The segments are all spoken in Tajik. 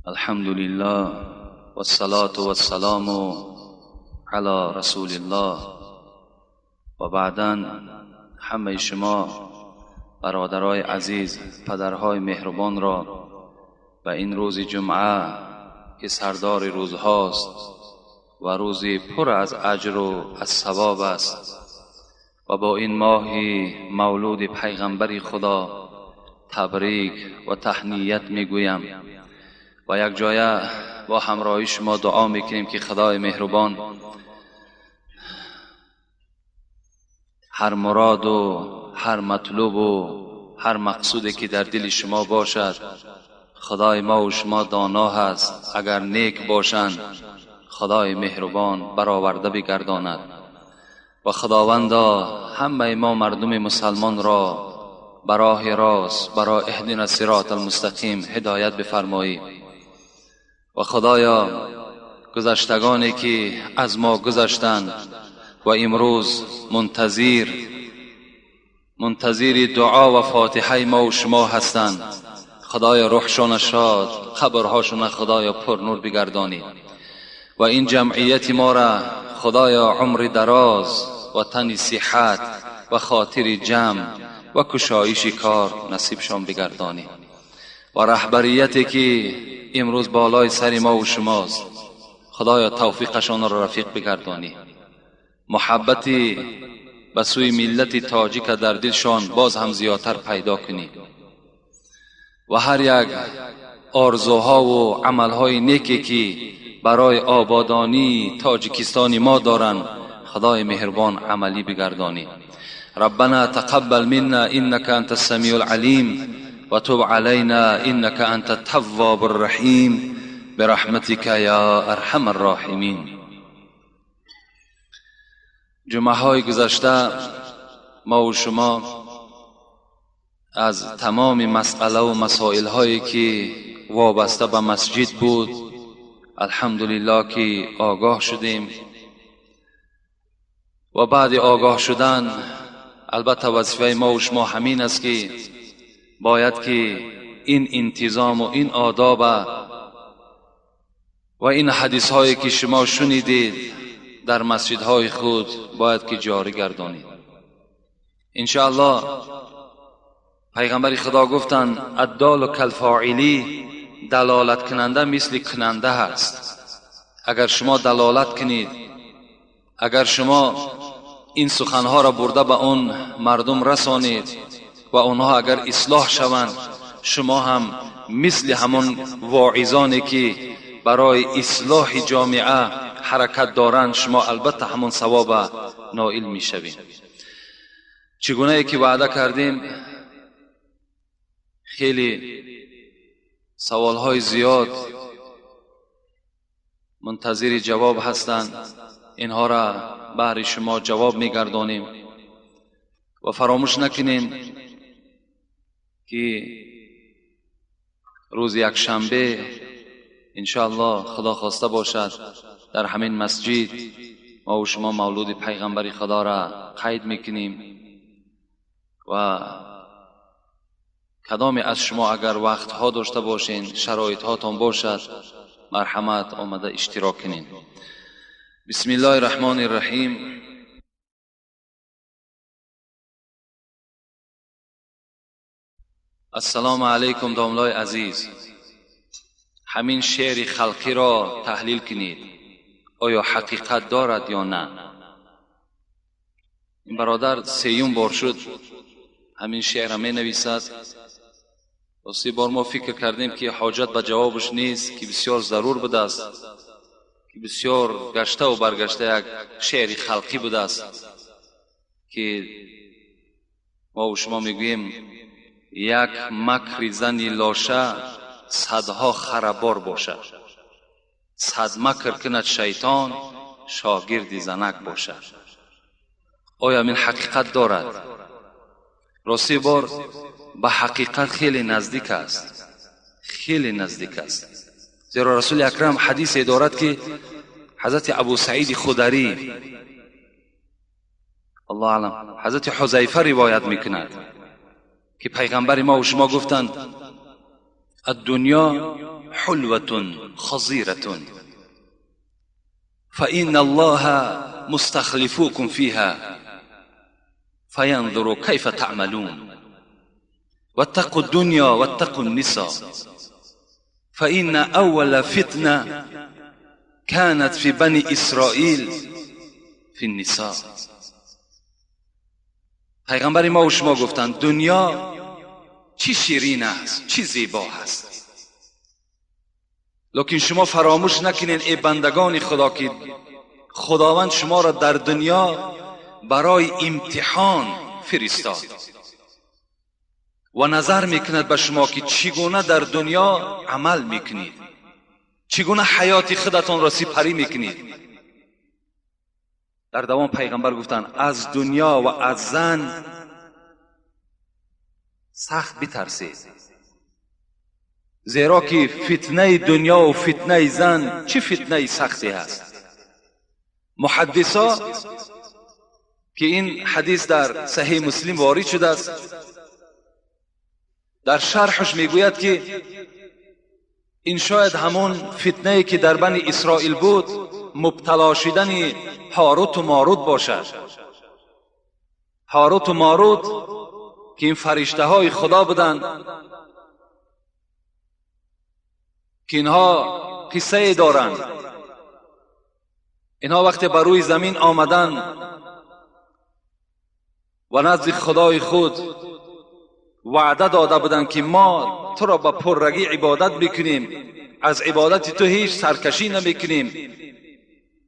الحمد لله والصلاة والسلام على رسول الله و بعدا همه شما برادرای عزیز، پدرهای مهربان را به این روز جمعه که سردار روزهاست و روزی پر از اجر و از ثواب است و با این ماه مولود پیغمبر خدا تبریک و تهنیت میگویم و یک جایه با همراهی شما دعا میکنیم که خدای مهربان هر مراد و هر مطلوب و هر مقصودی که در دل شما باشد، خدای ما و شما دانا هست، اگر نیک باشند خدای مهربان برآورده بگرداند. و خداوندا همه ما مردم مسلمان را براه راست، برای اهدنا الصراط المستقیم هدایت بفرمایی. و خدایا گذشتگانی که از ما گذشتند و امروز منتظر دعا و فاتحه ما و شما هستند، خدایا روحشان شاد، قبرهاشون خدایا پر نور بگردانی. و این جمعیت ما را خدایا عمر دراز و تن صحت و خاطر جمع و کشایش کار نصیبشان بگردانی. و رهبریتی که امروز بالای سر ما و شماست، خدایا توفیقشان را رفیق بگردانی. محبتی به سوی ملت تاجیک در دلشان باز هم زیادتر پیدا کنی. و هر یک آرزوها و عملهای نیکی که برای آبادانی تاجیکستان ما دارند، خدای مهربان عملی بگردانی. ربنا تقبل منا انك انت السمیع العلیم و تب علینا انك انت التواب الرحیم برحمتك یا ارحم الراحمین. جمعه های گذشته ما و شما از تمام مسئله و مسائل هایی که وابسته به مسجد بود الحمدلله که آگاه شدیم. و بعد آگاه شدن البته وظیفه ما و شما همین است که باید که این انتظام و این آداب و این حدیث هایی که شما شنیدید در مسجدهای خود باید که جاری گردانید. انشاءالله پیغمبر خدا گفتند الدال کالفاعلی، دلالت کننده مثل کننده هست. اگر شما دلالت کنید، اگر شما این سخنها را برده به اون مردم رسانید و آنها اگر اصلاح شوند، شما هم مثل همون واعظانی که برای اصلاح جامعه حرکت دارند، شما البته همون ثواب نائل میشوید. چگونه که وعده کردیم، خیلی سوالهای زیاد منتظر جواب هستند، اینها را بهر شما جواب میگردانیم. و فراموش نکنین که روز یک شنبه انشاءالله خدا خواسته باشد در همین مسجد ما و شما مولود پیغمبر خدا را قید میکنیم. و کدامی از شما اگر وقتها داشته باشین، شرایط هاتان باشد، مرحمت آمده اشتراک کنین. بسم الله الرحمن الرحیم. السلام علیکم داملای عزیز. همین شعر خلقی را تحلیل کنید، آیا حقیقت دارد یا نه؟ این برادر سیوم بار شد همین شعر می نویسد. و سه بار ما فکر کردیم که حاجت به جوابش نیست، که بسیار ضرور بوده است، که بسیار گشته و برگشته یک شعر خلقی بوده است که ما و شما میگوییم یک مکر زنی لاشه صدها خرابار باشد، صد مکر کند شیطان شاگرد زنک باشد. آیا این حقیقت دارد؟ راستی بار به حقیقت خیلی نزدیک است، خیلی نزدیک است. زیرا رسول اکرم حدیث دارد که حضرت ابو سعید خدری الله اعلم حضرت حذیفه روایت میکند که پیغمبر ما و شما گفتند الدنيا حلوة خضيرة فإن الله مستخلفوكم فيها فينظر كيف تعملون واتقوا الدنيا واتقوا النساء فإن أول فتنة كانت في بني إسرائيل في النساء. پیغمبر ما و شما گفتند دنیا چی شیرین است، چی زیبا هست، لیکن شما فراموش نکنین ای بندگان خدا که خداوند شما را در دنیا برای امتحان فرستاد و نظر میکند به شما که چگونه در دنیا عمل میکنید، چگونه حیات خودتان را سپری میکنید. در دوام پیغمبر گفتند از دنیا و از زن سخت بترسید، زیرا که فتنه دنیا و فتنه زن چه فتنه سختی هست. محدثا که این حدیث در صحیح مسلم وارد شده است، در شرحش میگوید که این شاید همون فتنه که در بنی اسرائیل بود، مبتلا شدن هاروت و ماروت باشد. هاروت و ماروت که این فرشته های خدا بودند که اینها قصه دارند. اینها وقتی بر روی زمین آمدند و نزد خدای خود وعده داده بودند که ما تو را با پررگی عبادت میکنیم، از عبادت تو هیچ سرکشی نمیکنیم.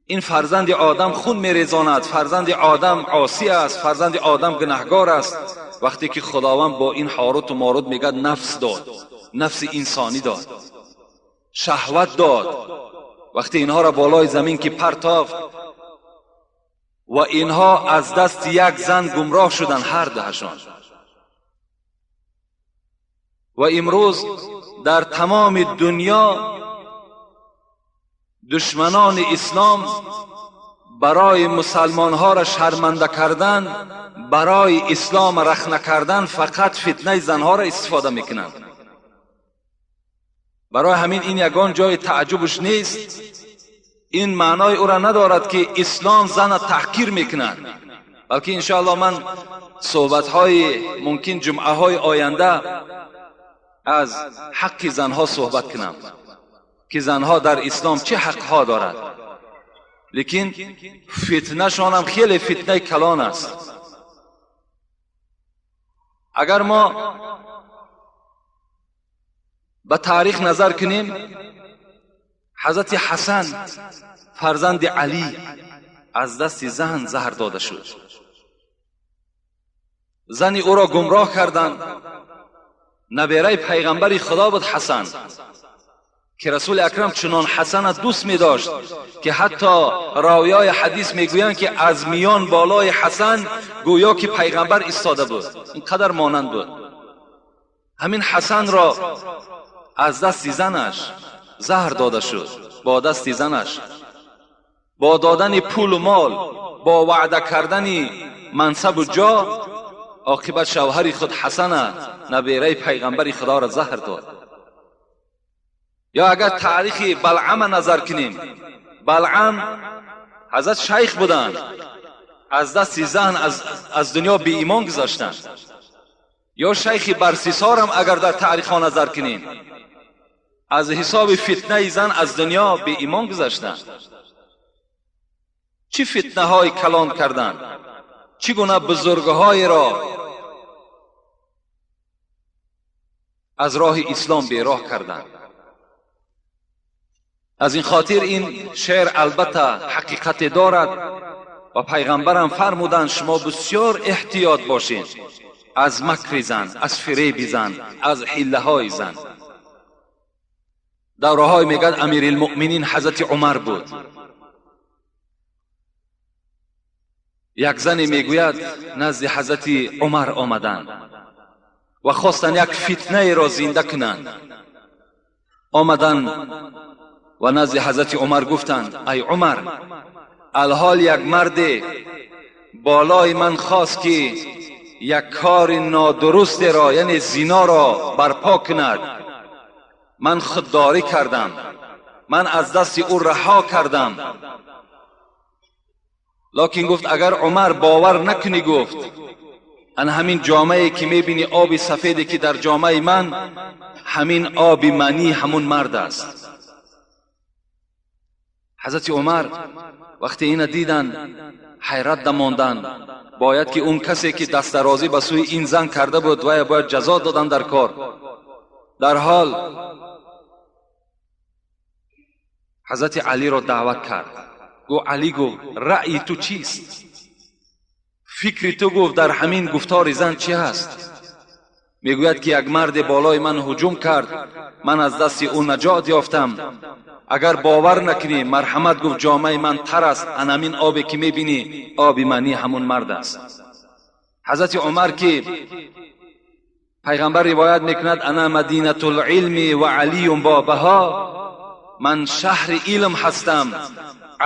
این فرزند آدم خون میریزاند، فرزند آدم عاصی است، فرزند آدم گناهگار است. وقتی که خداوند با این هاروت و ماروت میگه نفس داد، نفس انسانی داد، شهوت داد، وقتی اینها را بالای زمین که پرتافت و اینها از دست یک زن گمراه شدن هر دهشان. و امروز در تمام دنیا دشمنان اسلام برای مسلمانها را شرمنده کردن، برای اسلام رخنه کردن فقط فتنه زنها را استفاده میکنند. برای همین این یگان جای تعجبش نیست. این معنای او را ندارد که اسلام زن تحقیر میکند، بلکه انشاءالله من صحبت‌های ممکن جمعه های آینده از حق زنها صحبت کنم که زنها در اسلام چه حقها دارد. لیکن فتنه شان هم خیلی فتنه کلان است. اگر ما به تاریخ نظر کنیم، حضرت حسن فرزند علی از دست زن زهر داده شد. زن او را گمراه کردند. نبیره پیغمبر خدا بود حسن، که رسول اکرم چنان حسن دوست می داشت که حتی راویای حدیث می گویند که از میان بالای حسن گویا که پیغمبر ایستاده بود، اینقدر مانند بود. همین حسن را از دست زنش زهر داده شد، با دست زنش، با دادن پول و مال، با وعده کردن منصب و جا، عاقبت شوهر خود حسن نبیره پیغمبر خدا را زهر داد. یا اگر تاریخ بلعم نظر کنیم، بلعم حضرت شیخ بودند، از دست زن از دنیا بی ایمان گذاشتند. یا شیخ برسیسار هم اگر در تاریخ ها نظر کنیم، از حساب فتنه زن از دنیا بی ایمان گذاشتند. چه فتنه های کلان کردند، چگونه بزرگهای را از راه اسلام بیراه کردند. از این خاطر این شعر البته حقیقت دارد و پیغمبرم فرمودند شما بسیار احتیاط باشین از مکر زن، از فریب زن، از حیله های زن. دوره های میگن امیرالمؤمنین حضرت عمر بود. یک زن میگوید نزد حضرت عمر آمدند و خواستند یک فتنه را زنده کنند. آمدند و نزد حضرت عمر گفتند ای عمر، الحال یک مرد بالای من خواست که یک کار نادرست را، یعنی زنا را برپا کند. Ман худдорӣ кардам, ман аз дасти ӯ раҳо кардам. Лекин гуфт агар Умар бовар накунӣ, гуфт ан ҳамин ҷомае ки мебинӣ, оби сафеде ки дар ҷомаи ман, ҳамин оби манӣ ҳамун мард аст. Ҳазрати Умар вақте ина диданд ҳайрат дамонданд. Бояд ки он касе ки дастдарозӣ ба сӯи ин зан карда буд вая бояд ҷазо додан дар кор. Дар ҳол ҳазрати Алиро даъват кард. Гуфт Али, гуфт раъйи ту чист? Фикри ту, гуфт, дар ҳамин гуфтори зан чӣ ҳаст? Мегӯяд ки як марде болои ман ҳуҷум кард, ман аз дасти ӯ наҷот ёфтам. Агар бовар накунӣ, марҳамат, гуфт, ҷомаи ман тар аст, ан ҳамин обе ки мебинӣ оби манӣ ҳамун мард аст. Ҳазрати Умар ки пайғамбар ривоят мекунад ана мадинатул илми ва алиюн бобаҳо, ман шаҳри илм ҳастам,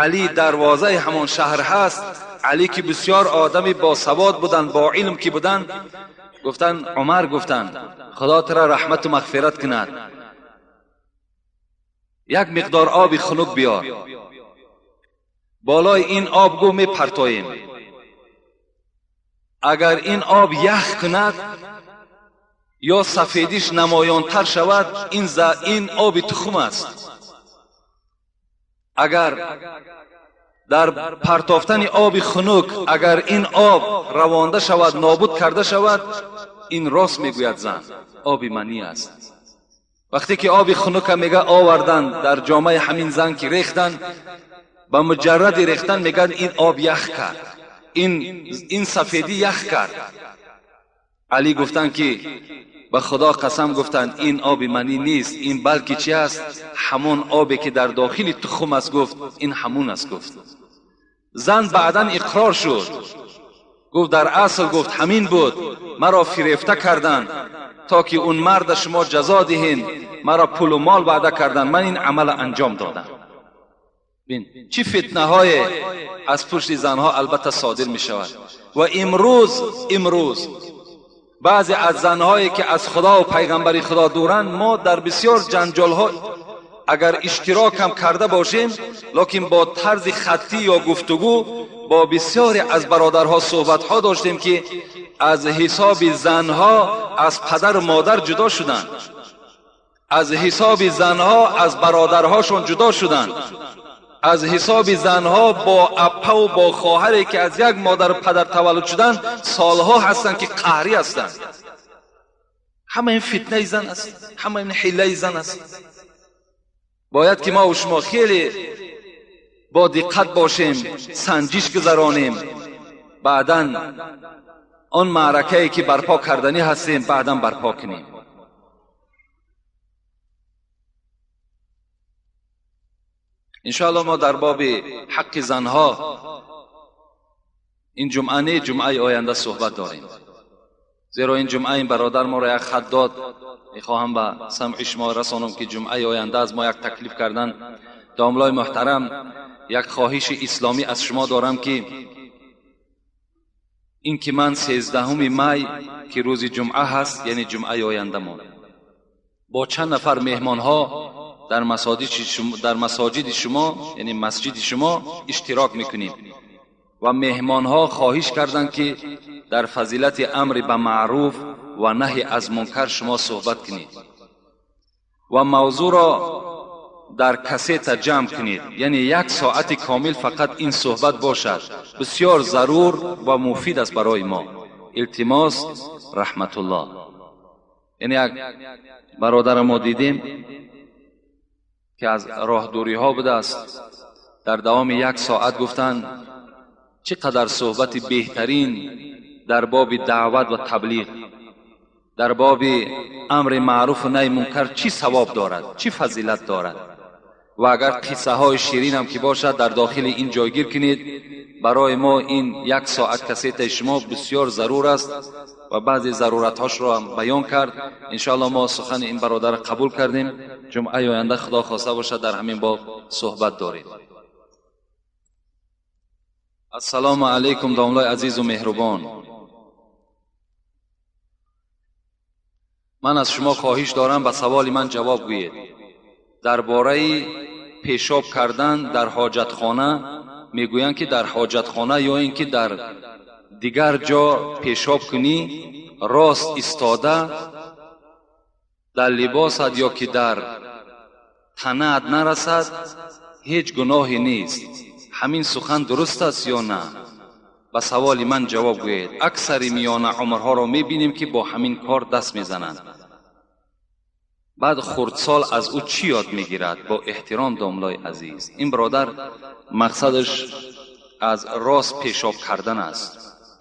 Али дарвозаи ҳамон шаҳр ҳаст. Али ки бисёр одами босавод буданд, бо илм ки буданд, гуфтанд Умар, гуфтанд Худо тура раҳмату мағфират кунад, як миқдор оби хунук биёр, болои ин об гӯ мепартоем, агар ин об ях кунад ё сафедиш намоёнтар шавад, ин оби тухм аст. Агар дар партофтани оби хунук агар ин об равонда шавад, нобуд карда шавад, ин рост мегӯяд зан, оби манӣ аст. Вақте ки оби хунука мега оварданд дар ҷомаи ҳамин зан ки рехтанд, ба муҷарради рехтан мегӯянд ин об ях кард, ин сафедӣ ях кард. Али гуфтанд ки ба Худо қасам, гуфтанд, ин оби манӣ нест, ин балки чи аст? Ҳамон обе ки дар дохили тухм аст, гуфт, ин ҳамун аст. Гуфт зан баъдан иқрор шуд, гуфт дар асл, гуфт, ҳамин буд, маро фирефта карданд то ки он марда шумо ҷазо диҳед, маро пулу мол ваъда карданд, ман ин амала анҷом додам. Бин чӣ фитнаҳое аз пушти занҳо албатта содир мешавад. Ва имрӯз баъзе аз занҳое ки аз Худо ва пайғамбари Худо дуранд, мо дар бисёр ҷанҷолҳо агар иштирок ҳам карда бошем, лекин бо тарзи хаттӣ ё гуфтугӯ бо бисёре аз бародарҳо суҳбатҳо доштем ки аз ҳисоби занҳо аз падару модар ҷудо шуданд, аз ҳисоби занҳо аз бародарҳошон ҷудо шуданд, аз ҳисоби занҳо бо аппаву бо хоҳаре ки аз як модару падар таваллуд шуданд солҳо ҳастанд ки қаҳрӣ ҳастанд. Ҳама ин фитнаи зан аст, ҳама ин ҳиллаи зан аст. Бояд ки мо шумо хеле бо диққат бошем, санҷиш гузаронем, баъдан он маъракае ки барпо карданӣ ҳастем баъдан барпо кунем. Иншоалло мо дар боби ҳаққи занҳо ин ҷумъа не, ҷумъаи оянда суҳбат дорем, зеро ин ҷумъа ин бародар моро як хат дод. Мехоҳам ба самъи шумо расонам ки ҷумъаи оянда аз мо як таклиф кардан. Домлои муҳтарам, як хоҳиши исломӣ аз шумо дорам ки ин ки ман 13 май ки рӯзи ҷумъа ҳаст, яъне ҷумъаи ояндамон, бо чанд нафар меҳмонҳо дар масоҷиди шумо, яъне масҷиди шумо иштирок мекунем ва меҳмонҳо хоҳиш карданд ки дар фазилати амри ба маъруф ва наҳи аз мункар шумо суҳбат кунед ва мавзӯъро дар кассета ҷамъ кунед, яъне як соати комил фақат ин суҳбат бошад. Бисёр зарур ва муфид аст барои мо. Илтимос, раҳматуллоҳ. Яъне як бародарам мо дидем ки аз роҳдуриҳо будааст, дар давоми як соат гуфтанд чӣ қадар суҳбати беҳтарин дар боби даъват ва таблиғ, дар боби амри маъруфу наҳи мункар чӣ савоб дорад, чӣ фазилат дорад. Ва агар қиссаҳои ширинам ки бошад дар дохили ин ҷойгир кунед. Барои мо ин як соат кассетаи шумо бисёр зарур аст ва баъзе заруратҳошро ҳам баён кард. Иншоалло мо сухани ин бародарро қабул кардем. Ҷумъаи оянда Худо хоста бошад дар ҳамин боб суҳбат дорем. Ассалому алайкум, домлои азизу меҳрубон. Ман аз шумо хоҳиш дорам ба саволи ман ҷавоб гӯед. Дар бораи пешоб кардан дар ҳоҷатхона мегӯянд, ки дар ҳоҷатхона ё ин ки дар дигар ҷо пешоб кунӣ, рост истода дар либосат ё ки дар танаат нарасад, ҳеҷ гуноҳе нест. Ҳамин сухан дуруст аст ё на? Ба саволи ман ҷавоб гӯед. Аксари миёна умрҳоро мебинем, ки бо ҳамин кор даст мезананд. Баъд хурдсол аз ӯ чӣ ёд мегирад? Бо эҳтиром, домлои азиз. Ин бародар мақсадаш аз рост пешоб кардан аст,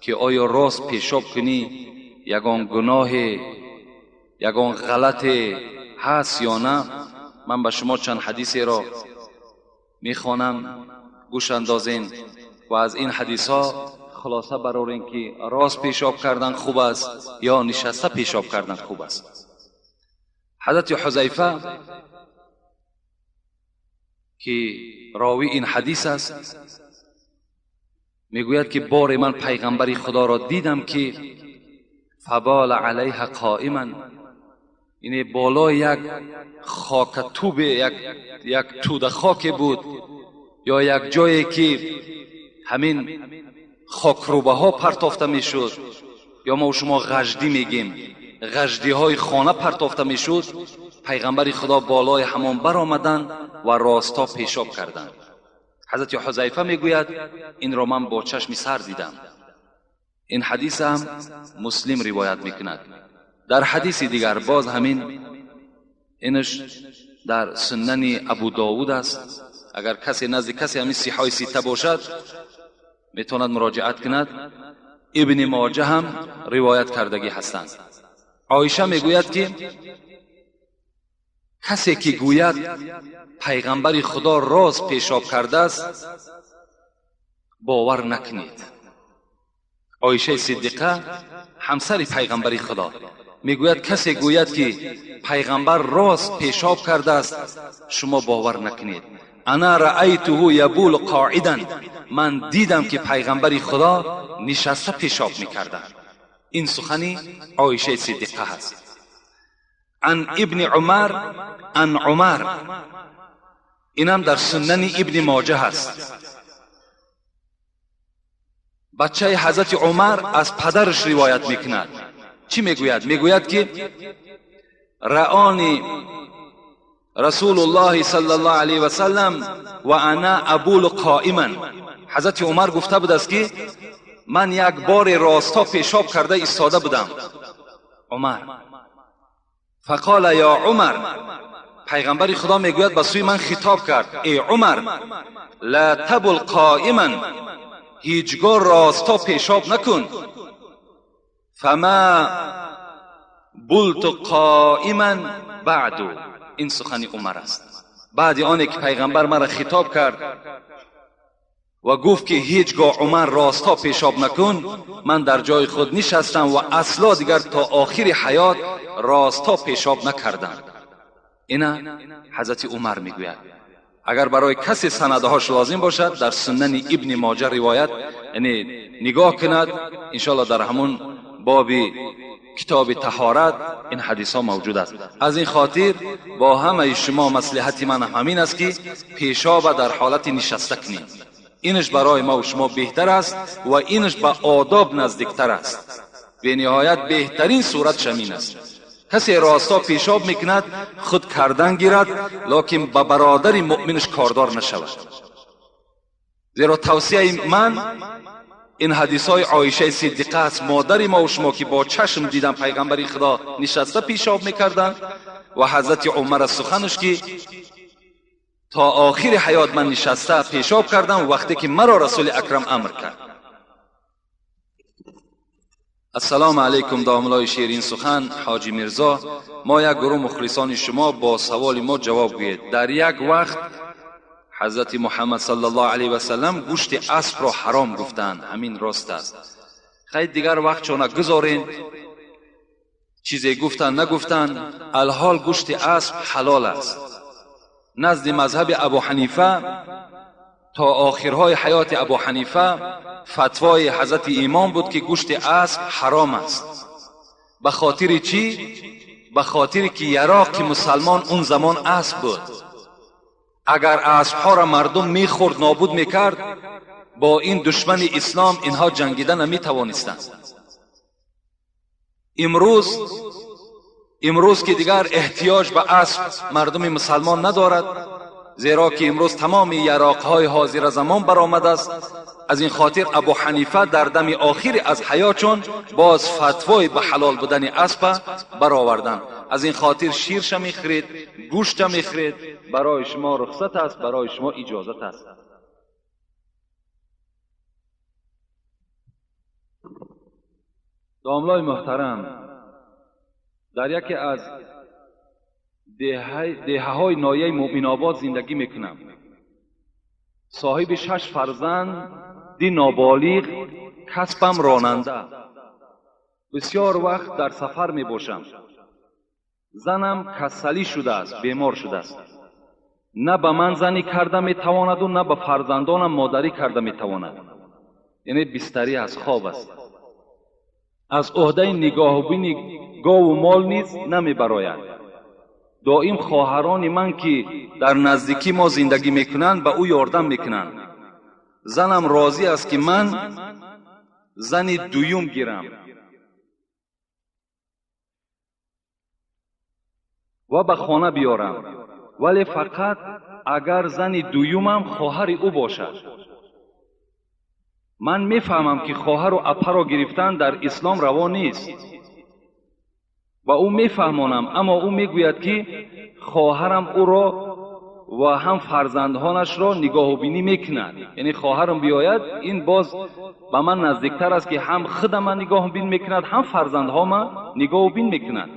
ки оё рост пешоб кунӣ ягон гуноҳе, ягон ғалате ҳаст ё на? Ман ба шумо чанд ҳадисеро мехонам, гӯш андозен ва аз ин ҳадисҳо хулоса барорем, ки рост пешоб кардан хуб аст ё нишаста пешоб кардан хуб аст. Ҳазрати Ҳузайфа, ки ровии ин ҳадис аст, мегӯяд, ки боре ман пайғамбари Худоро дидам, ки фабола алайҳа қоиман, яъне болои як хокатубе, як тӯда хоке буд ё як ҷое ки ҳамин хокрӯбаҳо партофта мешуд, ё мо шумо ғаждӣ мегем, ғаждиҳои хона партофта мешуд, пайғамбари Худо болои ҳамон баромаданд ва росто пешоб карданд. Ҳазрати Ҳузайфа мегӯяд, инро ман бо чашми сар дидам. Ин ҳадис ҳам Муслим ривоят мекунад. Дар ҳадиси дигар боз ҳамин, инаш дар Сунани Абу Довуд аст. Агар касе назди касе ҳамин сиҳои сита бошад, метавонад муроҷиат кунад. Ибни Моҷа ҳам ривоят кардагӣ ҳастанд. Оиша мегӯяд, ки касе ки гӯяд пайғамбари Худо рост пешоб кардааст, бовар накунед. Оишаи Сиддиқа, ҳамсари пайғамбари Худо, мегӯяд, касе гӯяд, ки пайғамбар рост пешоб кардааст, шумо бовар накунед. Ана раайтуҳу ябулу қоидан, ман дидам, ки пайғамбари Худо нишаста пешоб мекарданд. Ин сухани Оишаи Сиддиқа ҳаст. Ан Ибни Умар ан Умар, инам дар Сунани Ибни Моҷа ҳаст. Бачаи ҳазрати Умар аз падараш ривоят мекунад. Чӣ мегӯяд? Мегӯяд, ки раони Расулуллоҳи саллаллоҳу алайҳи васаллам ва ана абулу қоиман. Ҳазрати Умар гуфта будааст, ки ман як боре росто пешоб карда истода будам. Умар фақола ё Умар, пайғамбари Худо мегӯяд, ба сӯи ман хитоб кард: э Умар, ла табул қоиман, ҳеҷ гоҳ росто пешоб накун. Фама булту қоиман баъду. Ин сухани Умар аст. Баъди оне ки пайғамбар маро хитоб кард ва гуфт, ки ҳеҷ гоҳ, Умар, росто пешоб накун, ман дар ҷои худ нишастам ва асло дигар то охири ҳаёт росто пешоб накардам. Ина ҳазрати Умар мегӯяд. Агар барои касе санадҳош лозим бошад, дар Сунани Ибни Моҷа ривоят, яъне нигоҳ кунад, иншоалло дар ҳамун боби китоби таҳорат ин ҳадисҳо мавҷуд аст. Аз ин хотир бо ҳамаи шумо маслиҳати ман ҳамин аст, ки пешоба дар ҳолати нишаста кунем. Инаш барои мо шумо беҳтар аст ва инаш ба одоб наздиктар аст. Бениҳоят беҳтарин сурат ҳамин аст. Касе росто пешоб мекунад, худ кардан гирад, лекин ба бародари муъминаш кордор нашавад. Зеро тавсияи ман ин ҳадисҳои Оишаи Сиддиқа аст, модари мо шумо, ки бо чашм дидан пайғамбари Худо нишаста пешоб мекарданд, ва ҳазрати Умар аз суханаш, ки то охири ҳаёт ман нишаста пешоб кардам, вақте ки маро Расули Акрам амр кард. Ассалому алайкум, домлои ширин сухан ҳоҷи Мирзо. Мо як гурӯҳ мухлисони шумо, бо саволи мо ҷавоб гӯед. Дар як вақт ҳазрати Муҳаммад саллаллоҳу алайҳи васаллам гӯшти аспро ҳаром гуфтанд, ҳамин рост аст? Хайр, дигар вақт чона гузорен, чизе гуфтанд, нагуфтанд, алҳол гӯшти асп ҳалол аст назди мазҳаби Абу Ҳанифа. То охирҳои ҳаёти Абу Ҳанифа фатвои ҳазрати имом буд, ки гӯшти асп ҳаром аст. Ба хотири чӣ? Ба хотире ки яроқи мусалмон он замон асп буд. Агар аспҳоро мардум мехӯрд, нобуд мекард, бо ин душмани ислом инҳо ҷангида наметавонистанд. Имрӯз ки дигар эҳтиёҷ ба асп мардуми мусалмон надорад, зеро ки имрӯз тамоми яроқҳои ҳозира замон баромадааст. Аз ин хотир Абу Ҳанифа дар дами охири аз ҳаётшон боз фатвои ба ҳалол будани аспа бароварданд. Аз ин хотир ширша мехӯред, гӯшта мехӯред, барои шумо рухсат аст, барои шумо иҷозат аст. Домлои муҳтарам, дар яке аз деҳаҳои ноҳияи Муъминобод зиндагӣ мекунам. Соҳиби 6 фарзанд, 2 ноболиғ, касбам ронанда. Бисёр вақт дар сафар мебошам. Занам касалӣ шудааст, бемор шудааст. На ба ман занӣ карда метавонаду, на ба фарзандонам модарӣ карда метавонад. Яъне бистарӣ аст, хоб аст. Аз ӯҳдаи нигоҳубини гову мол низ намебарояд. Доим хоҳарони ман ки дар наздикӣ мо зиндагӣ мекунанд, ба ӯ ёрдам мекунанд. Занам розӣ аст ки ман зани дуюм гирам ва ба хона биёрам, вале фақат агар зани дуюмам хоҳари ӯ бошад. Ман мефаҳмам ки хоҳару апаро гирифтан дар ислом раво нест ва ӯ мефаҳмонам, аммо ӯ мегӯяд ки хоҳарам ӯро ва ҳам фарзандҳонашро нигоҳубинӣ мекунад. Яъне хоҳарам биёяд, ин боз ба ман наздиктар аст ки ҳам худама нигоҳубин мекунад, ҳам фарзандҳома нигоҳубин мекунад.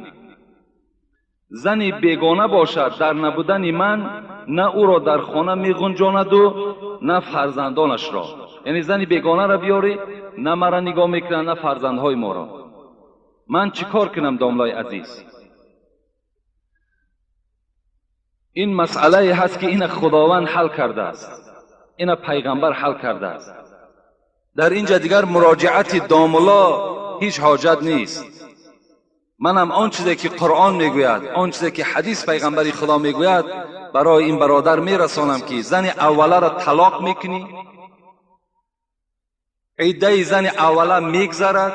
Зани бегона бошад, дар набудани ман на ӯро дар хона меғунҷонаду на фарзандонашро. Яъне зани бегонаро биёрӣ, на мара нигоҳ мекунад, на фарзандҳои моро. Ман чӣ кор кунам, домлои азиз? Ин масъалае ҳаст ки ина Худованд ҳал кардааст, ина пайғамбар ҳал кардааст. Дар инҷа дигар муроҷиати домло ҳеҷ ҳоҷат нест. Манам он чизе ки Қуръон мегӯяд, он чизе ки ҳадис пайғамбари Худо мегӯяд, барои ин бародар мерасонам ки зани авваларо талоқ мекунӣ, иддаи зани аввала мегзарад,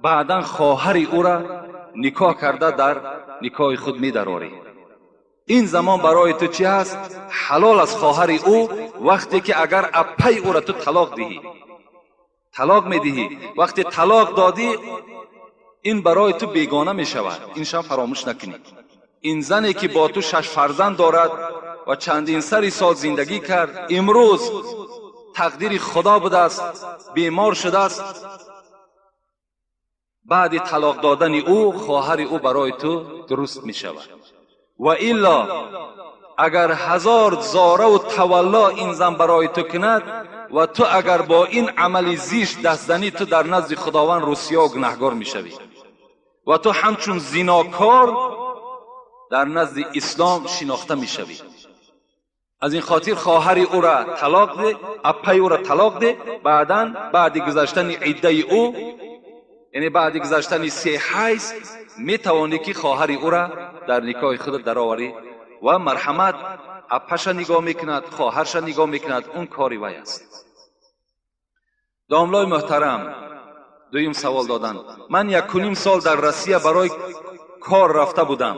баъдан хоҳари ӯра никоҳ карда дар никоҳи худ медарорӣ. Ин замон барои ту чӣ ҳаст? Ҳалол аст хоҳари ӯ вақте ки агар аппаи ӯра ту талоқ диҳӣ, талоқ медиҳӣ. Вақте талоқ додӣ, ин барои ту бегона мешавад. Ин шам фаромӯш накунӣ. Ин зане ки бо ту 6 фарзанд дорад ва чандин сари сол зиндагӣ кард, имрӯз тақдири Худо будааст, бемор шудааст. Баъди талоқ додани ӯ хоҳари ӯ барои ту дуруст мешавад. Ва илло агар 1000 зораву тавалло ин зан барои ту кунад ва ту агар бо ин амали зишт даст занӣ, ту дар назди Худованд русиё гунаҳгор мешавӣ ва ту ҳамчун зинокор дар назди ислом шинохта мешавӣ. Аз ин хотир хоҳари ӯра талоқ де, аппаи ӯра талоқ де, баъдан баъди гузаштани иддаи ӯ, яъне баъди гузаштани 3 ҳайз, метавонӣ ки хоҳари ӯра дар никоҳи худ дароварӣ ва марҳамат аппаша нигоҳ мекунад, хоҳарша нигоҳ мекунад, он кори вай аст. Домлои муҳтарам, дуюм савол доданд. Ман 1.5 сол дар Россия барои кор рафта будам.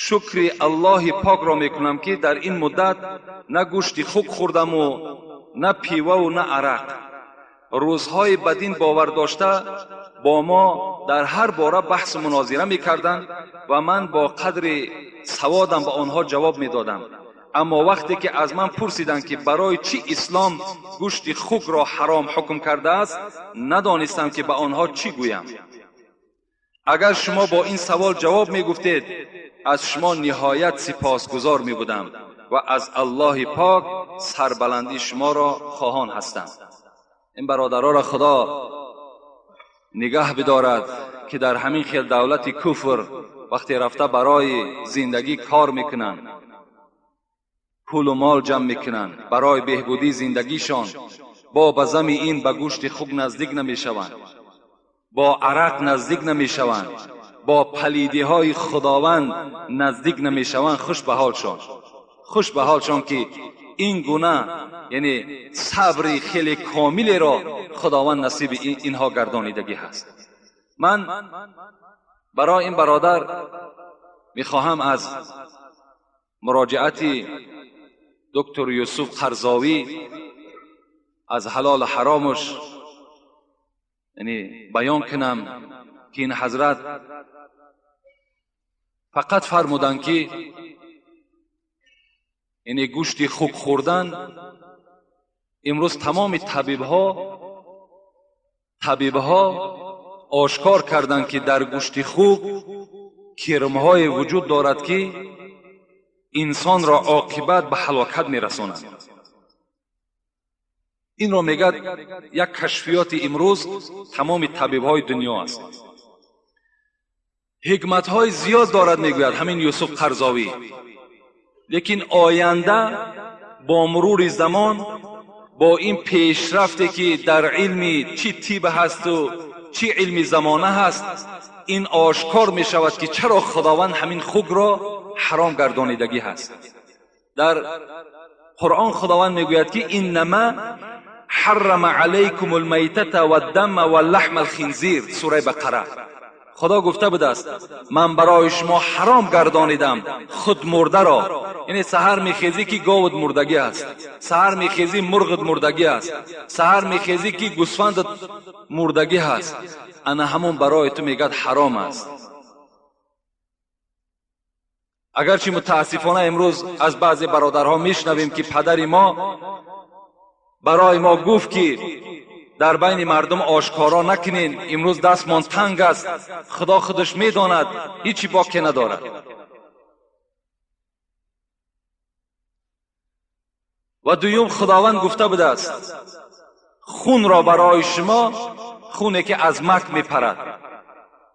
Шукри Аллоҳи покро мекунам ки дар ин муддат на гӯшти хук хӯрдаму на пиваву на арақ. Рӯзҳои ба дин бовар дошта бо мо дар ҳар бора баҳсу мунозира мекарданд ва ман бо қадри саводам ба онҳо ҷавоб медодам. Аммо вақте ки аз ман пурсиданд ки барои чӣ ислом гӯшти хукро ҳаром ҳукм кардааст, надонистам ки ба онҳо чӣ гӯям. Агар шумо бо ин савол ҷавоб мегуфтед, аз шумо ниҳоят сипосгузор мебудам ва аз Аллоҳи пок сарбаландии шуморо хоҳон ҳастам. Ин бародароро Худо нигаҳ бидорад ки дар ҳамин хел давлати куфр вақте рафта барои зиндагӣ кор мекунанд, пулу мол ҷамъ мекунанд барои беҳбудии зиндагишон, бо ба зами ин ба гӯшти хук наздик намешаванд, бо арақ наздик намешаванд, бо палидиҳои Худованд наздик намешаванд. Хуш ба ҳолшон. Хуш ба ҳолшон ки ин гуна яъне сабри хеле комилеро Худованд насиби инҳо гардонидагӣ ҳаст. Ман барои ин бародар мехоҳам аз муроҷиати доктор Юсуф Қарзовӣ аз ҳалолу ҳаромаш яъне баён кунам ки ин ҳазрат фақат фармуданд ки яъне гӯшти хук хӯрдан имрӯз тамоми табибҳо ошкор карданд ки дар гӯшти хук кирмҳое вуҷуд дорад ки инсонро оқибат ба ҳалокат мерасонад. Инро мегӯяд як кашфиёти имрӯз тамоми табибҳои дунё аст. Ҳикматҳои зиёд дорад, мегӯяд ҳамин Юсуф Қарзовӣ, лекин оянда бо мурури замон бо ин пешрафте ки дар илми чӣ тиб ҳасту чӣ илми замона ҳаст, ин ошкор мешавад ки чаро Худованд ҳамин хукро ҳаром гардонидагӣ ҳаст. Дар Қуръон Худованд мегӯяд ки иннама ҳаррама алайкум алмайтата ваддама валлаҳма алхинзир, сураи Бақара. Худо гуфта будааст ман барои шумо ҳаром гардонидам худ мурдаро. Яъне саҳар мехезӣ ки говат мурдагӣ аст, саҳар мехезӣ мурғат мурдагӣ аст, саҳар мехезӣ ки гӯсфандат мурдагӣ ҳаст. Ана ҳамон барои ту мегӯяд ҳаром аст. Агарчи мутаассифона имрӯз аз баъзе бародарҳо мешунавем ки падари мо барои мо гуфт ки дар байни мардум ошкоро накунен, имрӯз дастмон танг аст, Худо худаш медонад, ҳечи боке надорад. Ва дуюм Худованд гуфта будааст хунро барои шумо, хуне ки аз мак мепарад,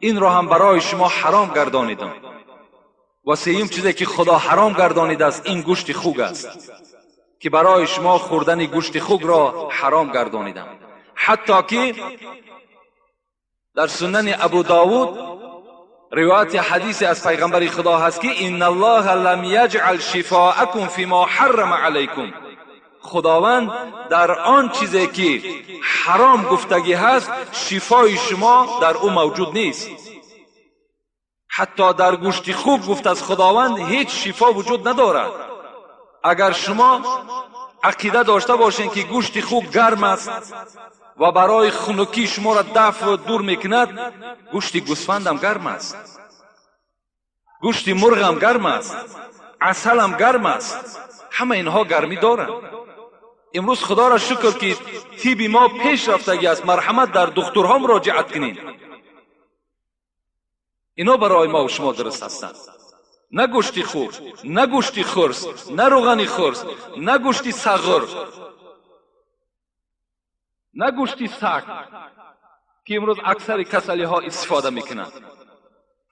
инро ҳам барои шумо ҳаром гардонидам. Ва сеюм чизе ки Худо ҳаром гардонидааст ин гӯшти хук аст ки барои шумо хӯрдани гӯшти хукро ҳаром гардонидам. Ҳатто ки дар сунани Абу Довуд ривояти ҳадисе аз пайғамбари Худо ҳаст ки инналлоҳа лам яҷъал шифоакум фимо ҳаррама алайкум. Худованд дар он чизе ки ҳаром гуфтагӣ ҳаст шифои шумо дар ӯ мавҷуд нест. Ҳатто дар гӯшти хук гуфт аз Худованд ҳеҷ шифо вуҷуд надорад. Агар шумо ақида дошта бошед ки гӯшти хук гарм аст ва барои хунукӣ шуморо дафъ дур мекунад, гӯшти гӯсфандам гарм аст, гӯшти мурғам гарм аст, асалам гарм аст, ҳама инҳо гармӣ доранд. Имрӯз Худоро шукр ки тиби мо пеш рафтагӣ аст. Марҳамат дар духтурҳо муроҷиат кунед. Ино барои мо шумо дуруст ҳастанд. На гӯшти хук, на гӯшти хурс, на рӯғани хурс, на гӯшти сағур, на гӯшти саг ки имрӯз аксари касалиҳо истифода мекунанд.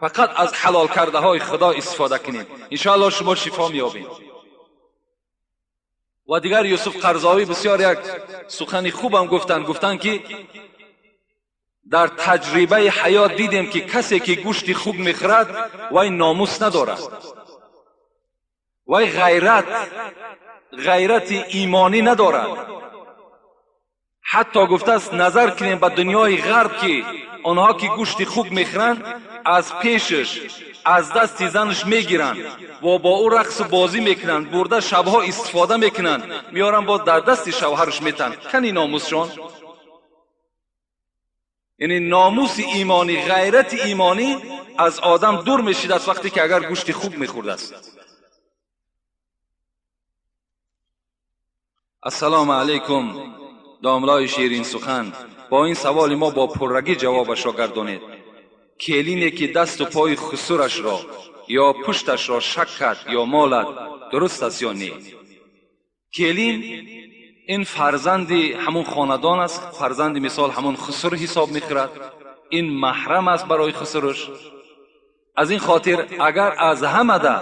Фақат аз ҳалол кардаҳои Худо истифода кунед, иншоаллоҳ шумо шифо меёбед. Ва дигар Юсуф Қарзовӣ бисёр як сухани хубам гуфтанд. Гуфтанд ки дар таҷрибаи ҳаёт дидем ки касе ки гӯшти хук мехӯрад вай номус надорад, вай ғайрати имонӣ надорад. Ҳатто гуфтааст назар кунем ба дунёи ғарб ки онҳо ки гӯшти хук мехӯранд аз пешаш аз дасти занаш мегиранд ва бо ӯ рақсу бозӣ мекунанд, бурда шабҳо истифода мекунанд, меоранд боз дар дасти шавҳараш метанд. Кани номусшон? Яъне номуси имонӣ, ғайрати имонӣ аз одам дур мешидааст вақте ки агар гӯшти хук мехӯрдааст. Ассалому алайкум, домлои ширинсухан, бо ин саволи мо бо пуррагӣ ҷавобашро гардонед. Келине ки дасту пои хусурашро ё пушташро шак кард ё молад, дуруст аст ё не? Келин ин фарзанди ҳамун хонадон аст, фарзанди мисол ҳамун хусур ҳисоб мехӯрад, ин маҳрам аст барои хусураш. Аз ин хотир агар аз ҳамада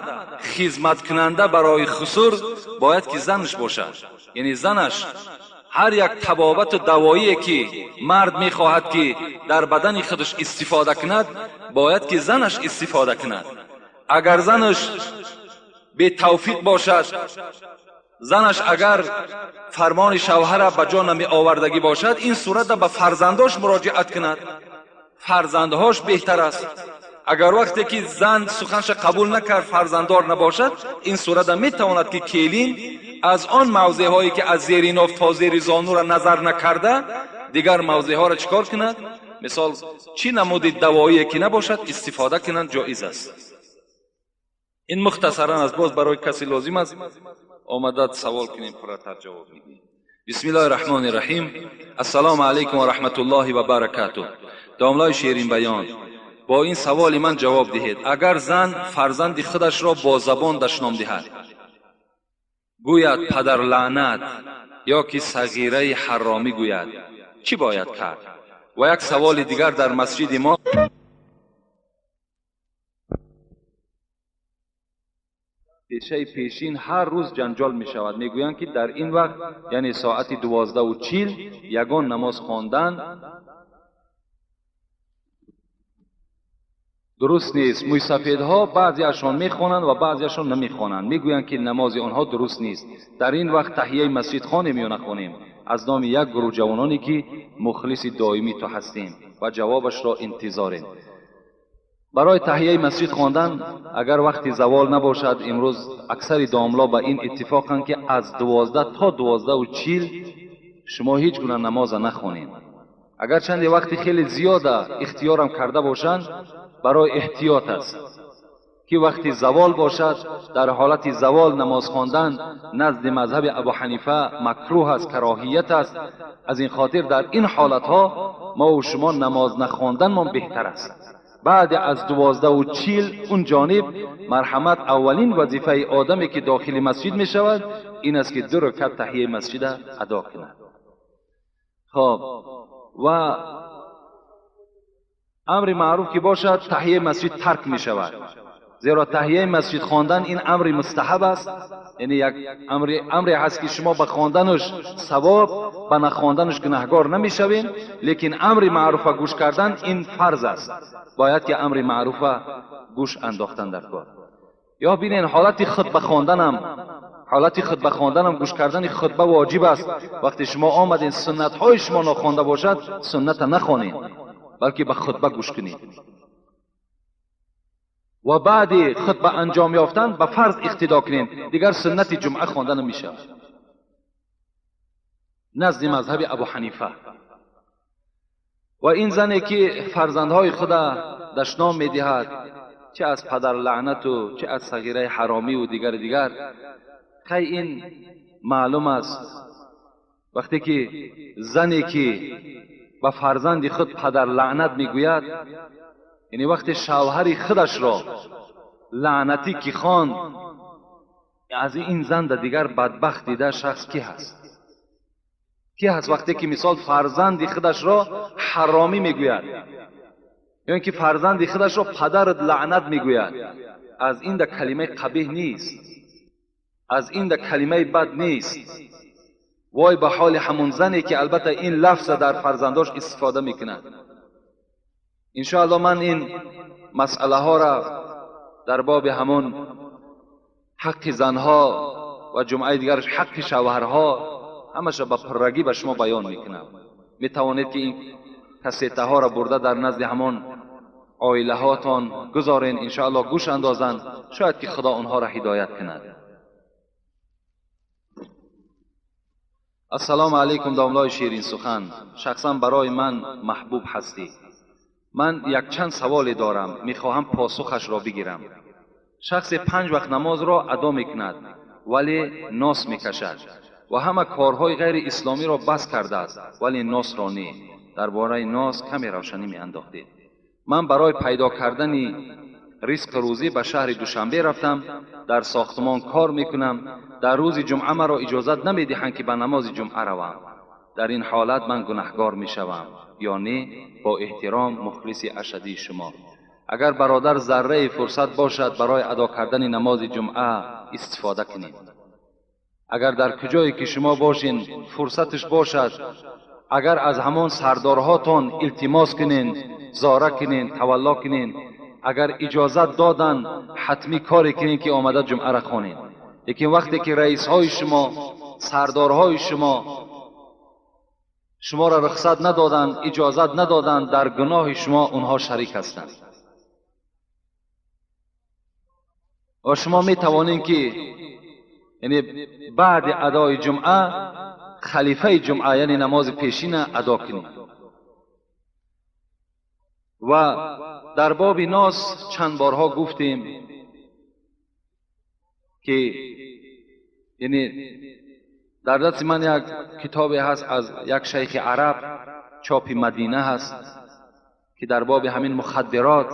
хизматкунанда барои хусур бояд ки занаш бошад. Яъне занаш ҳар як табобату давоие ки мард мехоҳад ки дар бадани худаш истифода кунад, бояд ки занаш истифода кунад. Агар занаш Бетавфиқ бошад, занаш агар фармони шавҳара ба ҷо намеовардагӣ бошад, ин сурата ба фарзандош муроҷиат кунад, фарзандҳош беҳтар аст. Агар вақте ки зан суханша қабул накард, фарзанддор набошад, ин сурата метавонад ки келин аз он мавзеъҳое ки аз зери ноф то зери зонура назар накарда, дигар мавзеъҳоро чӣ кор кунад? Мисол, чӣ намуди давоие ки набошад, истифода кунанд, ҷоиз аст. Ин мухтасаран аст. Боз барои касе лозим аст, омада савол кунем, пурратар ҷавоб медиҳем. Бисмиллоҳи раҳмони раҳим. Ассалому алайкум ва раҳматуллоҳи ва баракатуҳ. Домлаи Шеринбаён, бо ин саволи ман ҷавоб диҳед. Агар зан фарзанди худашро бо забон дашном диҳад, гӯяд падарлаънат ё ки сағираи ҳаромӣ гӯяд, чӣ бояд кард? Ва як саволи дигар, дар масҷиди мо пешаи пешин ҳар рӯз ҷанҷол мешавад. Мегӯянд ки дар ин вақт, яъне соати 12:40, ягон намоз хондан дуруст нест. Мӯйсафедҳо баъзеашон мехонанд ва баъзеашон намехонанд, мегӯянд ки намози онҳо дуруст нест. Дар ин вақт таҳияи масҷид хонем ё нахонем? Аз номи як гурӯҳ ҷавононе ки мухлиси доимии ту ҳастем ва ҷавобашро интизорем. Барои таҳияи масҷид хондан, агар вақти завол набошад, имрӯз аксари домло ба ин иттифоқанд ки аз 12 то 12:40 шумо ҳеҷ гуна намоза нахонед. Агар чанде вақти хеле зиёда ихтиёрам карда бошанд, барои эҳтиёт аст ки вақти завол бошад. Дар ҳолати завол намоз хондан назди мазҳаби Абу Ҳанифа макрӯҳ аст, кароҳият аст. Аз ин хотир дар ин ҳолатҳо мо ва шумо намоз нахонданмон беҳтар аст. Баъд аз 12:40 он ҷониб, марҳамат, аввалин вазифаи одаме ки дохили масҷид мешавад ин аст ки 2 ракат таҳияи масҷида адо кунад. Хоб, ва амри маъруф ки бошад, таҳияи масҷид тарк мешавад, зеро таҳияи масҷид хондан ин амри мустаҳаб аст, яъне як амре ҳаст ки шумо ба хонданаш савоб, ба нахонданаш гунаҳгор намешавед, лекин амри маъруфа гӯш кардан ин фарз аст. Бояд ки амри маъруфа гӯш андохтан дар кор. Ё бинен, ҳолати хутба хонданам, ҳолати хутба хонданам гӯш кардани хутба воҷиб аст. Вақте шумо омаден, суннатҳои шумо нохонда бошад, сунната нахонед, балки ба хутба гӯш кунед. Ва баъди хутба анҷом ёфтан ба фарз иқтидо кунед, дигар суннати ҷумъа хонда намешавад назди мазҳаби Абу Ҳанифа. Ва ин зане ки фарзандҳои худа дашном медиҳад, чӣ аз падарлаънату чӣ аз сағираи ҳаромиву дигари дигар, хай ин маълум аст. Вақте ки зане ки ба фарзанди худ падарлаънат мегӯяд, яъне вақте шавҳари худашро лаънатӣ ки хонд, аз ин зан да дигар бадбахт дида шахс ки ҳаст? Ки ҳаст вақте ки мисол фарзанди худашро ҳаромӣ мегӯяд ё ин ки фарзанди худашро падарат лаънат мегӯяд? Аз ин да калимаи қабеҳ нест, аз ин да калимаи бад нест. Вой ба ҳоли ҳамон зане ки албатта ин лафза дар фарзандош истифода мекунад. Иншоалло ман ин масъалаҳоро дар боби ҳамон ҳаққи занҳо ва ҷумъаи дигараш ҳаққи шавҳарҳо ҳамаша ба пуррагӣ ба шумо баён мекунам. Метавонед ки ин кассетаҳоро бурда дар назди ҳамон оилаҳотон гузорен, иншоалло гӯш андозанд, шояд ки худо онҳоро ҳидоят кунад. Ассалому алайкум, домлои Ширинсухан, шахсан барои ман маҳбуб ҳастӣ. Ман якчанд саволе дорам, мехоҳам посухашро бигирам. Шахсе 5 вақт намозро адо мекунад, вале нос мекашад ва ҳама корҳои ғайриисломиро бас кардааст, вале носро не. Дар бораи нос каме равшанӣ меандохтед. Ман барои пайдо кардани ризқу рӯзӣ ба шаҳри Душанбе рафтам, дар сохтмон кор мекунам. Дар рӯзи ҷумъа маро иҷозат намедиҳанд ки ба намози ҷумъа равам. Дар ин ҳолат ман гунаҳгор мешавам ё не? Бо эҳтиром, мухлиси ашадии шумо. Агар бародар зарраи фурсат бошад, барои адо кардани намози ҷумъа истифода кунед. Агар дар куҷое ки шумо бошин фурсаташ бошад, агар аз ҳамон сардорҳотон илтимос кунен, зора кунен, тавалло кунен, Агар иҷозат додан, ҳатмӣ коре кунед ки омада ҷумъаро хонед. Лекин вақте ки раисҳои шумо, сардорҳои шумо шуморо рухсат надоданд, иҷозат надоданд, дар гуноҳи шумо онҳо шарик ҳастанд. Ва шумо метавонед ки яъне баъди адои ҷумъа халифаи ҷумъа, яъне намози пешина адо кунед. Ва дар боби нос чанд борҳо гуфтем ки яъне дар дасти ман як китобе ҳаст аз як шайхи араб, чопи Мадина ҳаст, ки дар боби ҳамин мухаддирот,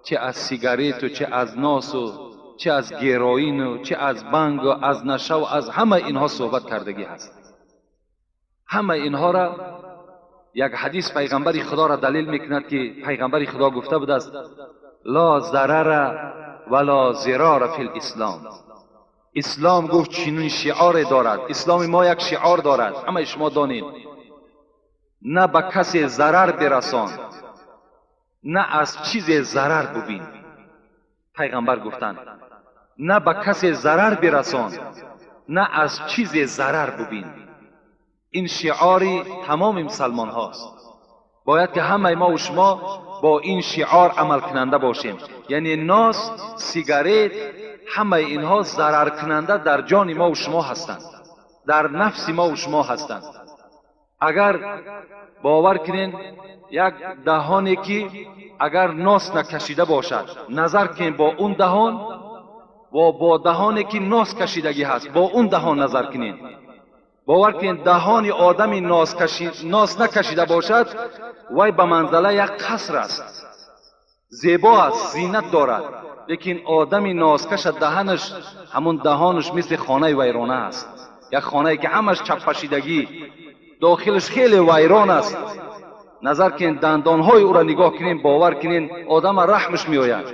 чӣ аз сигарету, чӣ аз носу, чӣ аз героину, чӣ аз бангу, аз наша, аз ҳама инҳо суҳбат кардагӣ ҳаст. Ҳама инҳоро як ҳадис пайғамбари худоро далел мекунад ки пайғамбари худо гуфта будааст: ла зарара вала зирора фил ислом. Ислом гуфт чунин шиоре дорад. Исломи мо як шиор дорад, ҳамаи шумо донед: на ба касе зарар бирасон, на аз чизе зарар бубин. Пайғамбар гуфтанд: на ба касе зарар бирасон, на аз чизе зарар бубин. Ин шиори тамоми мусалмонҳост. Бояд ки ҳамаи мо ва шумо бо ин шиор амалкунанда бошем. Яъне нос, сигарет, ҳамаи инҳо зараркунанда дар ҷони мо ва шумо ҳастанд, дар нафси мо ва шумо ҳастанд. Агар бовар кунед, як даҳоне ки агар нос накашида бошад, назар кунед бо он даҳон ва бо даҳоне ки нос кашидагӣ ҳаст, бо он даҳон назар кунед. Бовар кунед, даҳони одами нос накашида бошад, вай ба манзала як қаср аст, зебо аст, зинат дорад. Лекин одами носкаша даҳанаш, ҳамун даҳонаш мисли хонаи вайрона аст. Як хонае ки ҳамаш чаппашидагӣ, дохилаш хеле вайрон аст. Назар кунед, дандонҳои ӯро нигоҳ кунед, бовар кунед, одама раҳмаш меояд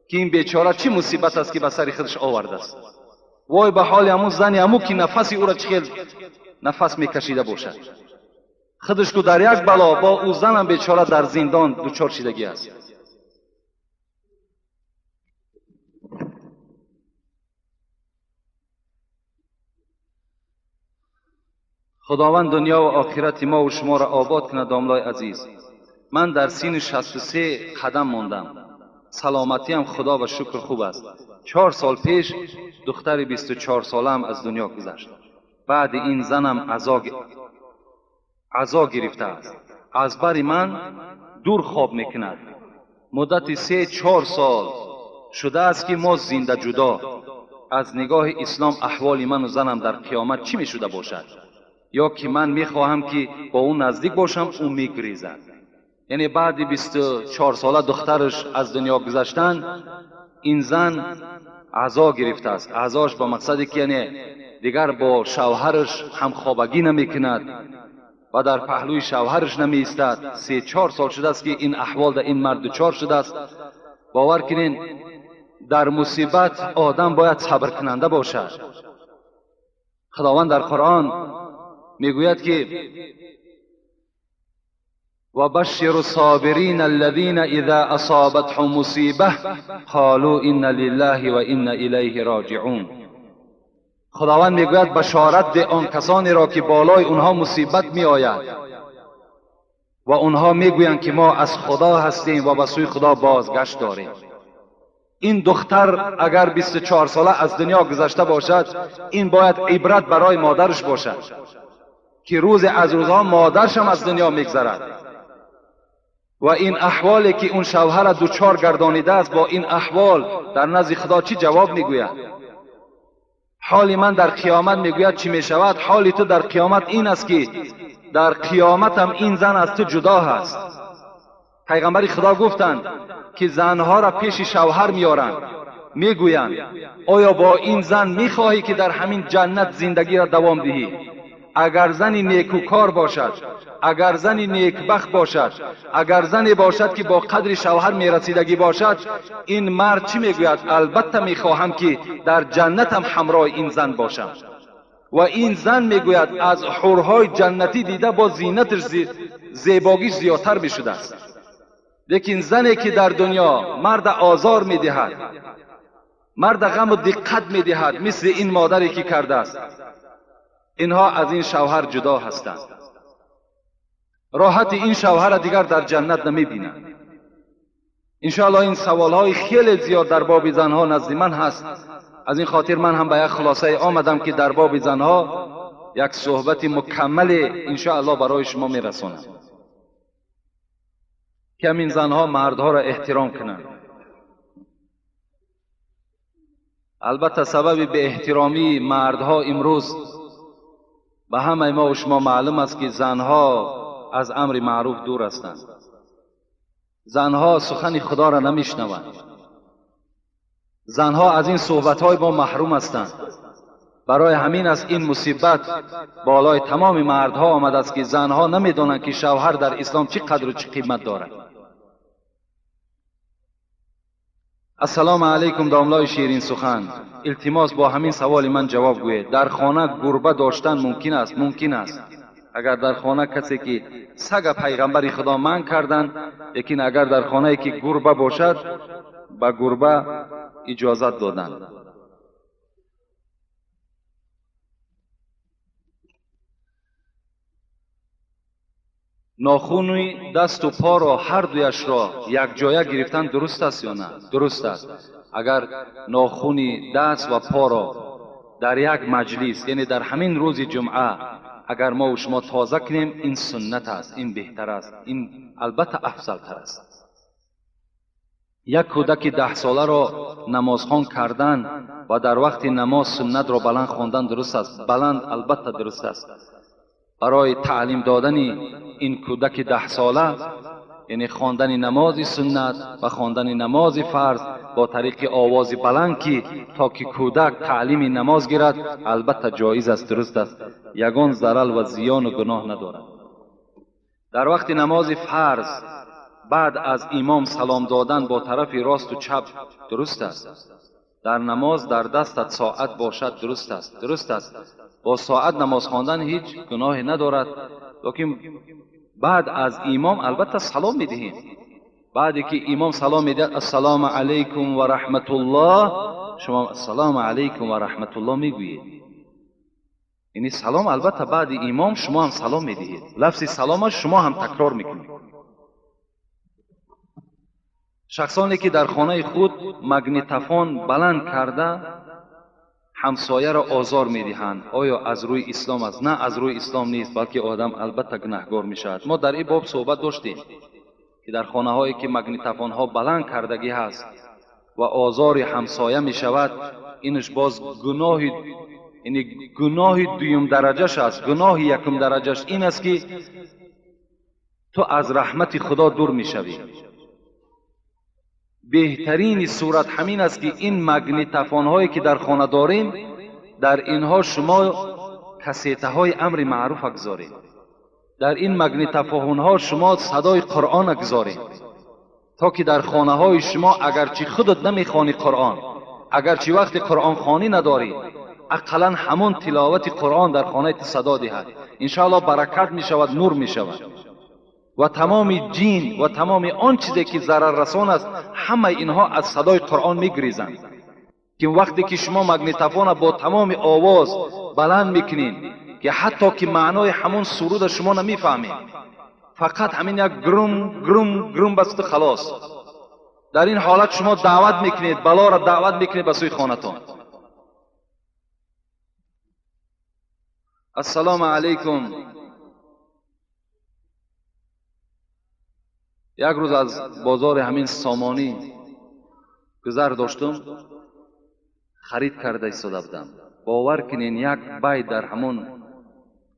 ки ин бечора чӣ мусибат аст ки ба сари худаш овардааст. Вой ба ҳоли ҳамун зани ҳаму ки нафаси ӯро чӣ хел нафас мекашида бошад. Худаш ку дар як бало, бо ӯ занам бечора дар зиндон дучор шидагӣ аст. Худованд дунё ва охирати мо ва шуморо обод кунад. Домлои азиз, ман дар синни 63 қадам мондам. Саломатиам худо ба шукр хуб аст. 4 сол пеш духтари 24 солаам аз дунё гузашт. Баъди ин занам азо гирифтааст. Аз бари ман дур хоб мекунад. Муддати 3-4 сол шудааст ки мо зинда ҷудо. Аз нигоҳи ислом аҳволи ману занам дар қиёмат чӣ мешуда бошад? Ё ки ман мехоҳам ки бо ӯ наздик бошам, ӯ мегрезад. Яъне баъди 24 сола духтараш аз дунё гузаштан, ин зан азо гирифтааст. Азош ба мақсаде ки яъне дигар бо шавҳараш ҳамхобагӣ намекунад ва дар паҳлӯи шавҳараш намеистад. 3-4 сол шудааст ки ин аҳвол дар ин мард дучор шудааст. Бовар кунед, дар мусибат одам бояд сабркунанда бошад. Худованд дар Қуръон мегӯяд ки وبشر الصابرين الذين إذا أصابتهم مصيبة قالوا إنا لله وإنا إليه راجعون. خداوند میگوید بشارت ده آن کسانی را که بالای اونها مصیبت می آید و اونها میگویند که ما از خدا هستیم و به سوی خدا بازگشت داریم. این دختر اگر 24 ساله از دنیا گذشته باشد، این باید عبرت برای مادرش باشد که روز از روزها مادرش هم از دنیا میگذرد و این احوالی که اون شوهر دوچار گردانیده است، با این احوال در نزد خدا چی جواب میگوید؟ حال من در قیامت میگوید چی میشود؟ حال تو در قیامت این است که در قیامت هم این زن از تو جدا هست. پیغمبر خدا گفتند که زنها را پیش شوهر میارند، میگویند آیا با این زن میخواهی که در همین جنت زندگی را دوام دهی؟ اگر زنی نیکوکار باشد، اگر زنی نیکبخت باشد، اگر زنی باشد که با قدر شوهر میرسیدگی باشد، این مرد چی میگوید؟ البته میخواهم که در جنتم همراه این زن باشم. و این زن میگوید از حورهای جنتی دیده با زینتش زیباگیش زیادتر میشده است. Лекин зане ки дар дунё мард озор медиҳад, мард ғам ва диққат медиҳад, мисли ин модаре ки кардааст, инҳо аз ин шавҳар ҷудо ҳастанд. Роҳати ин шавҳарро дигар дар ҷаннат намебинанд. Иншоаллоҳ ин саволҳои хеле зиёд дар боби занҳо назди ман ҳаст. Аз ин хотир ман ҳам ба як хулосае омадам ки дар боби занҳо як суҳбати мукаммале иншоаллоҳ барои шумо мерасонам, ки ҳамин занҳо мардҳоро эҳтиром кунанд. Албатта сабаби беэҳтиромии мардҳо имрӯз ба ҳамаи мо ва шумо маълум аст, ки занҳо аз амри маъруф дур ҳастанд. Занҳо сухани худоро намешнаванд. Занҳо аз ин суҳбатҳои мо маҳрум ҳастанд. Барои ҳамин аст ин мусибат болои тамоми мардҳо омадааст, ки занҳо намедонанд, ки шавҳар дар ислом чӣ қадру чӣ қимат дорад. Ассалому алайкум, домлои ширин сухан. Илтимос, бо ҳамин саволи ман ҷавоб гӯед. Дар хона гурба доштан мумкин аст? Мумкин аст. Агар дар хона касе ки сага пайғамбари худо манъ карданд, лекин агар дар хонае ки гурба бошад, ба гурба иҷозат доданд. Нохуни дасту поро ҳар дуяшро якҷоя гирифтан дуруст аст ё на? Дуруст аст. Агар нохуни даст ва поро дар як маҷлис, яъне дар ҳамин рӯзи ҷумъа, агар мо шумо тоза кунем, ин суннат аст, ин беҳтар аст, ин албатта афзалтар аст. Як кӯдаки 10 соларо намозхон кардан ва дар вақти намоз суннатро баланд хондан дуруст аст? Баланд албатта дуруст аст. Барои таълим додани ин кӯдаки 10 сола, яъне хондани намози суннат ва хондани намози фарз бо тариқи овози баланд, ки то ки кӯдак таълими намоз гирад, албатта ҷоиз аст, дуруст аст, ягон зарал ва зиёну гуноҳ надорад. Дар вақти намози фарз баъд аз имом салом додан бо тарафи росту чап дуруст аст? Дар намоз дар дастат соат бошад дуруст аст? Дуруст аст. Бо соат намоз хондан ҳеҷ гуноҳе надорад, лекин баъд аз имом албатта салом медиҳем. Баъде ки имом салом медиҳад, ассалому алайкум ва раҳматуллоҳ, шумо ассалому алайкум ва раҳматуллоҳ мегӯед. Яъне салом албатта баъди имом шумо ҳам салом медиҳед. Лафзи салома шумо ҳам такрор мекунед. Шахсоне ки дар хонаи худ магнитофон баланд карда ҳамсояро озор медиҳанд, оё аз рӯи ислом аст? На, аз рӯи ислом нест, балки одам албатта гунаҳгор мешавад. Мо дар ин боб суҳбат доштем, ки дар хонаҳое ки магнитофонҳо баланд кардагӣ ҳаст ва озори ҳамсоя мешавад, инаш боз гуноҳи, яъне гуноҳи дуюм дараҷаш аст. Гуноҳи якум дараҷаш ин аст, ки ту аз раҳмати худо дур мешавӣ. Беҳтарини сурат ҳамин аст, ки ин магнитофонҳое ки дар хона дорем, дар инҳо шумо кассетаҳои амри маъруфа гузоред, дар ин магнитофонҳо шумо садои қуръона гузоред, то ки дар хонаҳои шумо агарчи худат намехонӣ қуръон, агарчи вақти қуръонхонӣ надорӣ, ақаллан ҳамон тиловати қуръон дар хонаи ту садо диҳад. Иншоаллоҳ баракат мешавад, нур мешавад ва тамоми ҷин ва тамоми он чизе ки зараррасон аст, ҳамаи инҳо аз садои қуръон мегирезанд. Ки вақте ки шумо магнитофона бо тамоми овоз баланд мекунед, ки ҳатто ки маънои ҳамон суруда шумо намефаҳмед, фақат ҳамин як грум грум грум басту халос, дар ин ҳолат шумо даъват мекунед, балоро даъват мекунед ба сӯи хонатон. Ассалому алайкум. Як рӯз аз бозори ҳамин Сомонӣ гузар доштум, харид карда истода будам. Бовар кунен, як бай дар ҳамон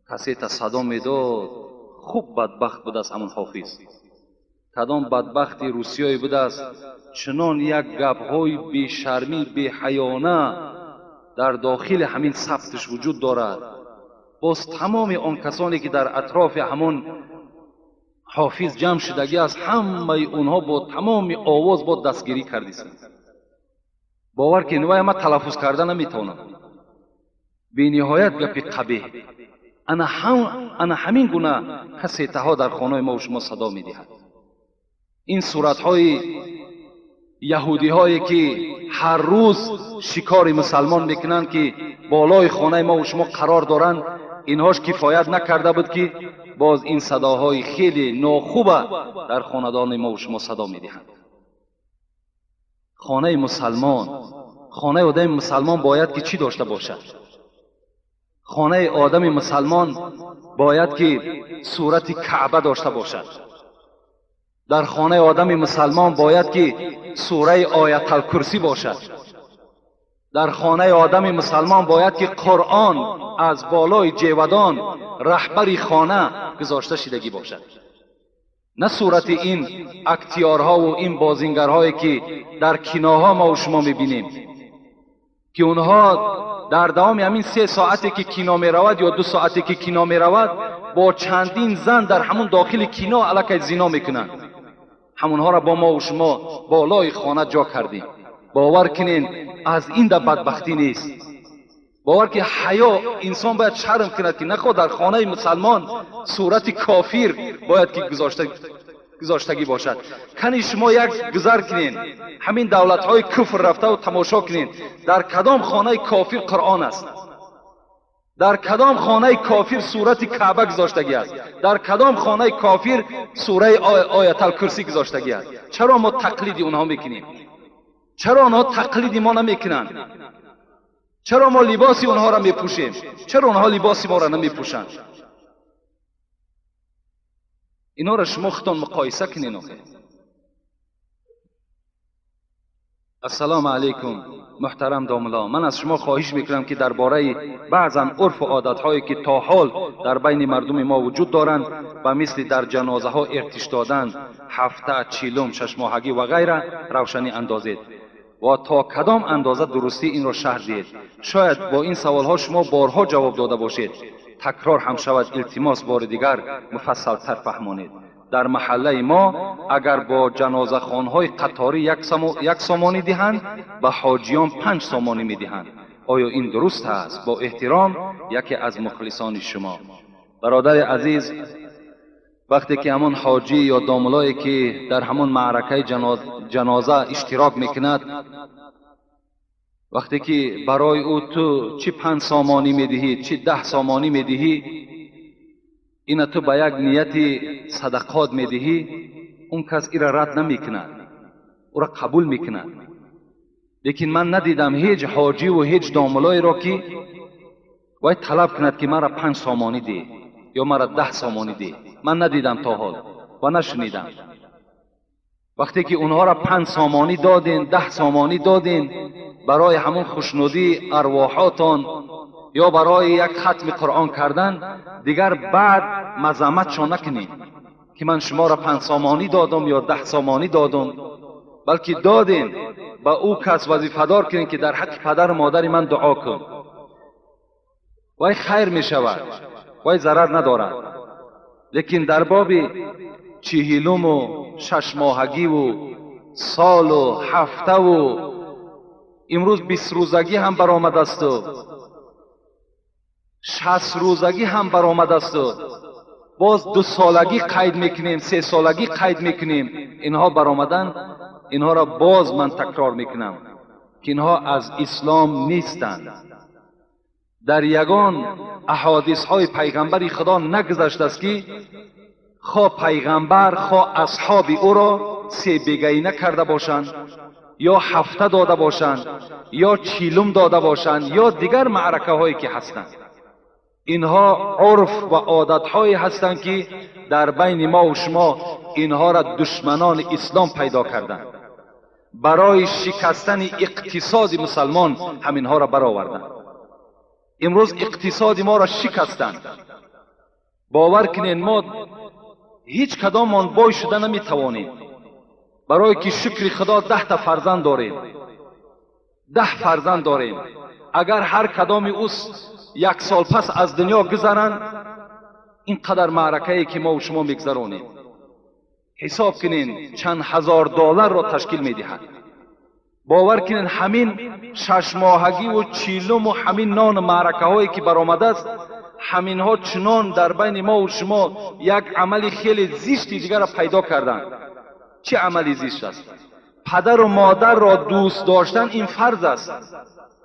кассета садо медод. Хуб бадбахт будааст ҳамон ҳофиз, кадом бадбахти русиёе будааст, чунон як гапҳои бешармӣ, беҳаёна дар дохили ҳамин сабтиш вуҷуд дорад. Боз тамоми он касоне ки дар атрофи ҳамон ҳофиз ҷамъ шудагӣ аст, ҳамаи онҳо бо тамоми овоз бо дастгирӣ кардисанд. Бовар кунед, вай ман талаффуз карда наметавонам, бениҳоят гапи қабеҳ. Ана ҳамин гуна кассетаҳо дар хонаи мо шумо садо медиҳад. Ин суратҳои яҳудиҳое ки ҳар рӯз шикори мусалмон мекунанд, ки болои хонаи мо ва шумо қарор доранд, инҳош кифоят накарда буд, ки боз ин садоҳои хеле нохуба дар хонадони мо ва шумо садо медиҳанд. Хонаи мусалмон, хонаи одами мусалмон бояд ки чӣ дошта бошад? Хонаи одами мусалмон бояд ки сурати Каъба дошта бошад. Дар хонаи одами мусалмон бояд ки сураи Ояталкурсӣ бошад. Дар хонаи одами мусалмон бояд ки Қуръон аз болои ҷевадон раҳбари хона гузошта шидагӣ бошад, на сурати ин актиёрҳову ин бозингарҳое ки дар киноҳо мо шумо мебинем, ки онҳо дар давоми ҳамин 3 соате ки кино меравад ё 2 соате ки кино меравад, бо чандин зан дар ҳамун дохили кино аллакай зино мекунанд. Ҳамонҳоро бо мо шумо болои хона ҷо кардем. Бовар кунен, аз ин да бадбахтӣ нест. Бовар ки ҳаё инсон бояд шарм кунад, ки нахоҳ дар хонаи мусалмон сурати кофир бояд ки гузоштагӣ бошад. Кани шумо як гузар кунен, ҳамин давлатҳои куфр рафтаву тамошо кунен, дар кадом хонаи кофир Қуръон аст, дар кадом хонаи кофир сурати Каъба гузоштагӣ аст, дар кадом хонаи кофир сураи Ояталкурсӣ гузоштагӣ аст. Чаро мо тақлиди онҳо мекунем? Чаро онҳо тақлиди мо намекунанд? Чаро мо либоси онҳоро мепӯшем? Чаро онҳо либоси моро намепӯшанд? Инҳоро шумо худтон муқоиса кунед. Охе ассалому алайкум, муҳтарам домулло, ман аз шумо хоҳиш мекунам, ки дар бораи баъзан урфу одатҳое ки то ҳол дар байни мардуми мо вуҷуд доранд, ба мисли дар ҷанозаҳо иртиш додан, ҳафта, чилум, шашмоҳагӣ ва ғайра равшанӣ андозед ва то кадом андоза дурустӣ инро шарҳ диҳед. Шояд бо ин саволҳо шумо борҳо ҷавоб дода бошед, такрор ҳам шавад, илтимос бори дигар муфассалтар фаҳмонед. Дар маҳаллаи мо агар бо ҷанозахонҳои қаторӣ 1 сомонӣ диҳанд, ба ҳоҷиён 5 сомонӣ медиҳанд. Оё ин дуруст аст? Бо эҳтиром, яке аз мухлисони шумо. Бародари азиз, вақте ки ҳамон ҳоҷӣ ё домулое ки дар ҳамон маъракаи ҷаноза иштирок мекунад, вақте ки барои ӯ ту чӣ 5 сомонӣ медиҳӣ, чӣ 10 сомонӣ медиҳӣ, ина ту ба як нияти садақот медиҳӣ, он кас ира рад намекунад, ӯра қабул мекунад. Лекин ман надидам ҳеҷ ҳоҷиву ҳеҷ домулоеро, ки вай талаб кунад, ки мара 5 сомонӣ деҳ ё мара 10 сомонӣ деҳ. Ман надидам то ҳол ва нашунидам. Вақте ки онҳоро 5 сомонӣ доден, 10 сомонӣ доден, барои ҳамон хушнудии арвоҳотон ё барои як хатми Қуръон кардан, дигар баъд мазамматшон накунед, ки ман шуморо 5 сомонӣ додам ё 10 сомонӣ додам, балки додем ба ӯ кас вазифадор кунед, ки дар ҳаққи падару модари ман дуо кун. Вай хайр мешавад, вай зарар надорад. Лекин дар боби чиҳилуму шашмоҳагиву солу ҳафтаву имрӯз 20 рӯзагӣ ҳам баромадасту 60 рӯзагӣ ҳам баромадасту боз 2 солагӣ қайд мекунем, 3 солагӣ қайд мекунем, инҳо баромадан, инҳоро боз ман такрор мекунам, ки инҳо аз ислом нестанд. Дар ягон аҳодисҳои пайғамбари Худо нагузаштааст, ки хо пайғамбар, хо асҳоби ӯро себегаина карда бошанд, ё ҳафта дода бошанд, ё чилум дода бошанд, ё дигар маъракаҳое ки ҳастанд. Инҳо урф ва одатҳое ҳастанд, ки дар байни мо ва шумо инҳоро душманони ислом пайдо карданд. Барои шикастани иқтисоди мусалмон ҳаминҳоро бароварданд. Имрӯз иқтисоди моро шикастанд. Бовар кунед, мо ҳеҷ кадомон бой шуда наметавонем, барое ки шукри Худо 10 та фарзанд дорем, 10 фарзанд дорем. Агар ҳар кадоми ӯ 1 сол пас аз дунё гузаранд, ин қадар маъракае ки мо шумо мегузаронем, ҳисоб кунед чанд ҳазор долларро ташкил медиҳад. Бовар кунед, ҳамин шашмоҳагиву чилуму ҳамин нону маъракаҳое ки баромадааст, ҳаминҳо чунон дар байни мо шумо як амали хеле зишти дигарро пайдо карданд. Чӣ амали зишт аст? Падару модарро дӯст доштан ин фарз аст.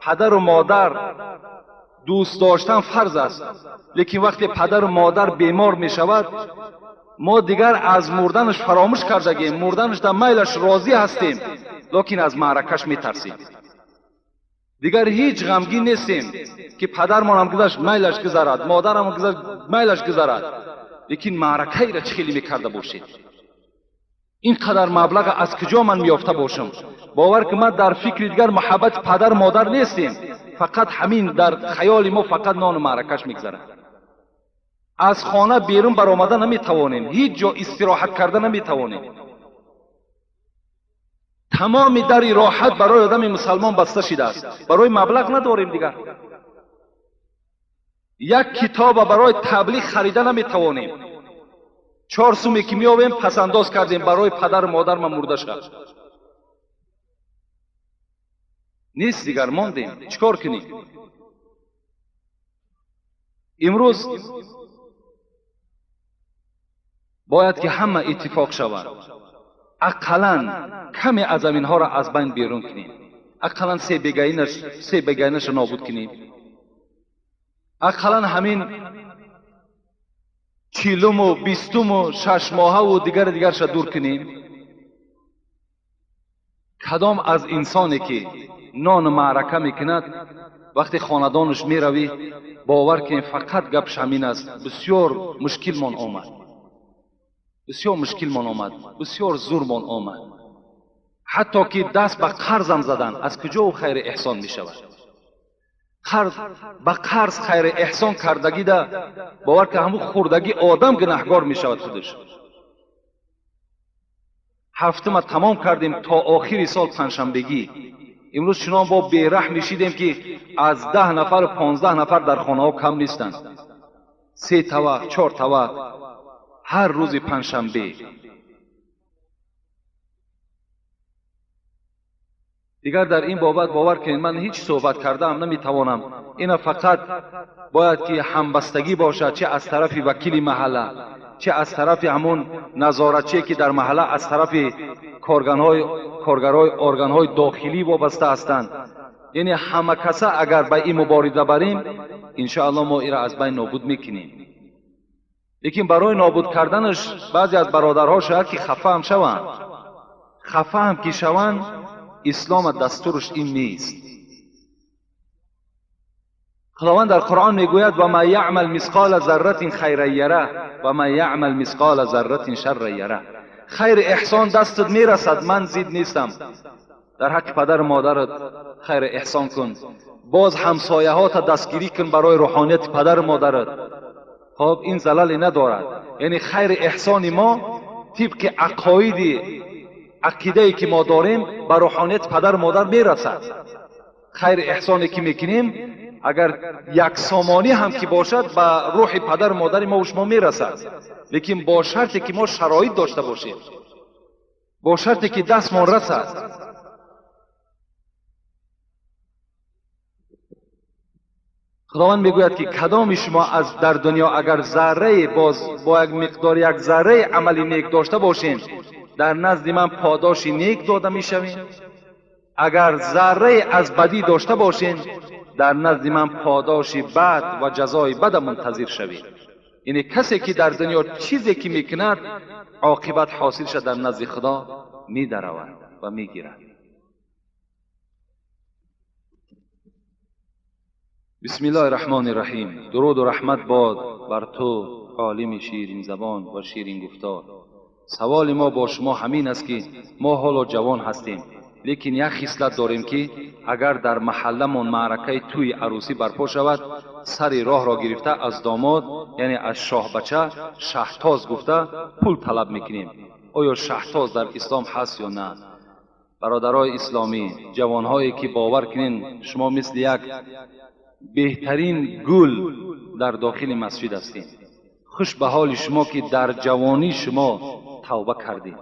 Падару модар дӯст доштан фарз аст. Лекин вақте падару модар бемор мешавад, мо дигар аз мурданаш фаромӯш кардагем, мурданаш дар майлаш розӣ ҳастем, лекин аз маъракаш метарсем. Дигар ҳеҷ ғамгин нестем ки падармонам гузашт, майлаш гузарад, модарам гузашт, майлаш гузарад. Лекин маъракаеро чӣ хеле мекарда бошед? Ин қадар маблаға аз куҷо ман меёфта бошам? Бовар ки ман дар фикри дигар муҳаббати падару модар нестем. Фақат ҳамин дар хаёли мо фақат нону маъракаш мегузарад. Аз хона берун баромада наметавонем, ҳеҷ ҷо истироҳат карда наметавонем. Тамоми дари роҳат барои одами мусалмон баста шидааст. Барои маблағ надорем дигар. Як китоба барои таблиғ харида наметавонем. 4 суме ки меёбем пасандоз кардем барои падару модар ман мурда шад. Нест дигар, мондем. Чӣ кор кунем? Имрӯз бояд ки ҳама иттифоқ шавад. Ақаллан каме аз аминҳоро аз байн берун кунем. Ақаллан се бегаинаша нобуд кунем. Ақаллан ҳамин 40-уму 20-уму 6 моҳаву дигари дигарша дур кунем. Кадом аз инсоне ки нону маърака мекунад, вақте хонадонаш меравӣ, бовар кунем фақат гапш ҳамин аст: бисёр мушкилмон омад, бисёр мушкилмон омад, бисёр зурмон омад. Ҳатто ки даст ба қарзам задан, аз куҷо ӯ хайри эҳсон мешавад? Ба қарз хайри эҳсон кардагида бовар ки ҳамун хурдагӣ одам гунаҳгор мешавад худаш. Ҳафтума тамом кардем то охири сол панҷшанбегӣ. Имрӯз чунон бо бераҳм мешидем ки аз 10 нафару 15 нафар дар хонаҳо кам нестанд. 3 тавақ, 4 тавақ ҳар рӯзи панҷшанбе. Дигар дар ин бобат бовар кунед ман ҳеҷ суҳбат кардаам наметавонам. Ина фақат бояд ки ҳамбастагӣ бошад, чӣ аз тарафи вакили маҳалла, чӣ аз тарафи ҳамон назоратчие ки дар маҳалла аз тарафи коргарҳои органҳои дохилӣ вобаста ҳастанд. Яъне ҳама каса агар ба ин мубориза барем, иншоалло мо инро аз байн нобуд мекунем. Лекин барои нобуд карданаш баъзе аз бародарҳо шояд ки хафа ҳам шаванд. Хафа ҳам ки шаванд, ислом дастураш ин нест. Худованд дар Қуръон мегӯяд: ва ма яъмал мисқола зарратин хайран яра ва ма яъмал мисқола зарратин шарран яра. Хайри эҳсон дастат мерасад, ман зид нестам. Дар ҳаққи падару модарат хайри эҳсон кун. Боз ҳамсояҳота дастгирӣ кун барои рӯҳонияти падару модарат. Хоб ин залале надорад. Яъне хайри эҳсони мо тибқи ақоиди ақидае ки мо дорем ба рӯҳонияти падару модар мерасад. Хайри эҳсоне ки мекунем агар як сомонӣ ҳам ки бошад ба рӯҳи падару модари мо шумо мерасад. Лекин бо шарте ки мо шароит дошта бошем, бо шарте ки дастмон расад. Худованд мегӯяд ки кадоми шумо аз дар дунё агар заррае боз бо як миқдор як зарраи амали нек дошта бошем, дар назди ман подоши нек дода мешавем. Агар заррае аз бадӣ дошта бошем, дар назди ман подоши бад ва ҷазои бада мунтазир шавед. Яъне касе ки дар дунё чизе ки мекунад, оқибат ҳосил шад дар назди Худо медаравад ва мегирад. Бисмиллоҳи раҳмони раҳим. Дуруду раҳмат бод бар ту, олими ширинзабон ва ширингуфтор. Саволи мо бо шумо ҳамин аст ки мо ҳоло ҷавон ҳастем, лекин як хислат дорем ки агар дар маҳалламон маъракаи тӯи арӯсӣ барпо шавад, сари роҳро гирифта аз домод, яъне аз шоҳбача шаҳтоз гуфта пул талаб мекунем. Оё шаҳтоз дар ислом ҳаст ё на? Бародарои исломӣ, ҷавонҳое ки бовар кунен, шумо мисли як беҳтарин гул дар дохили масҷид ҳастед. Хуш ба ҳоли шумо ки дар ҷавонӣ шумо тавба кардед,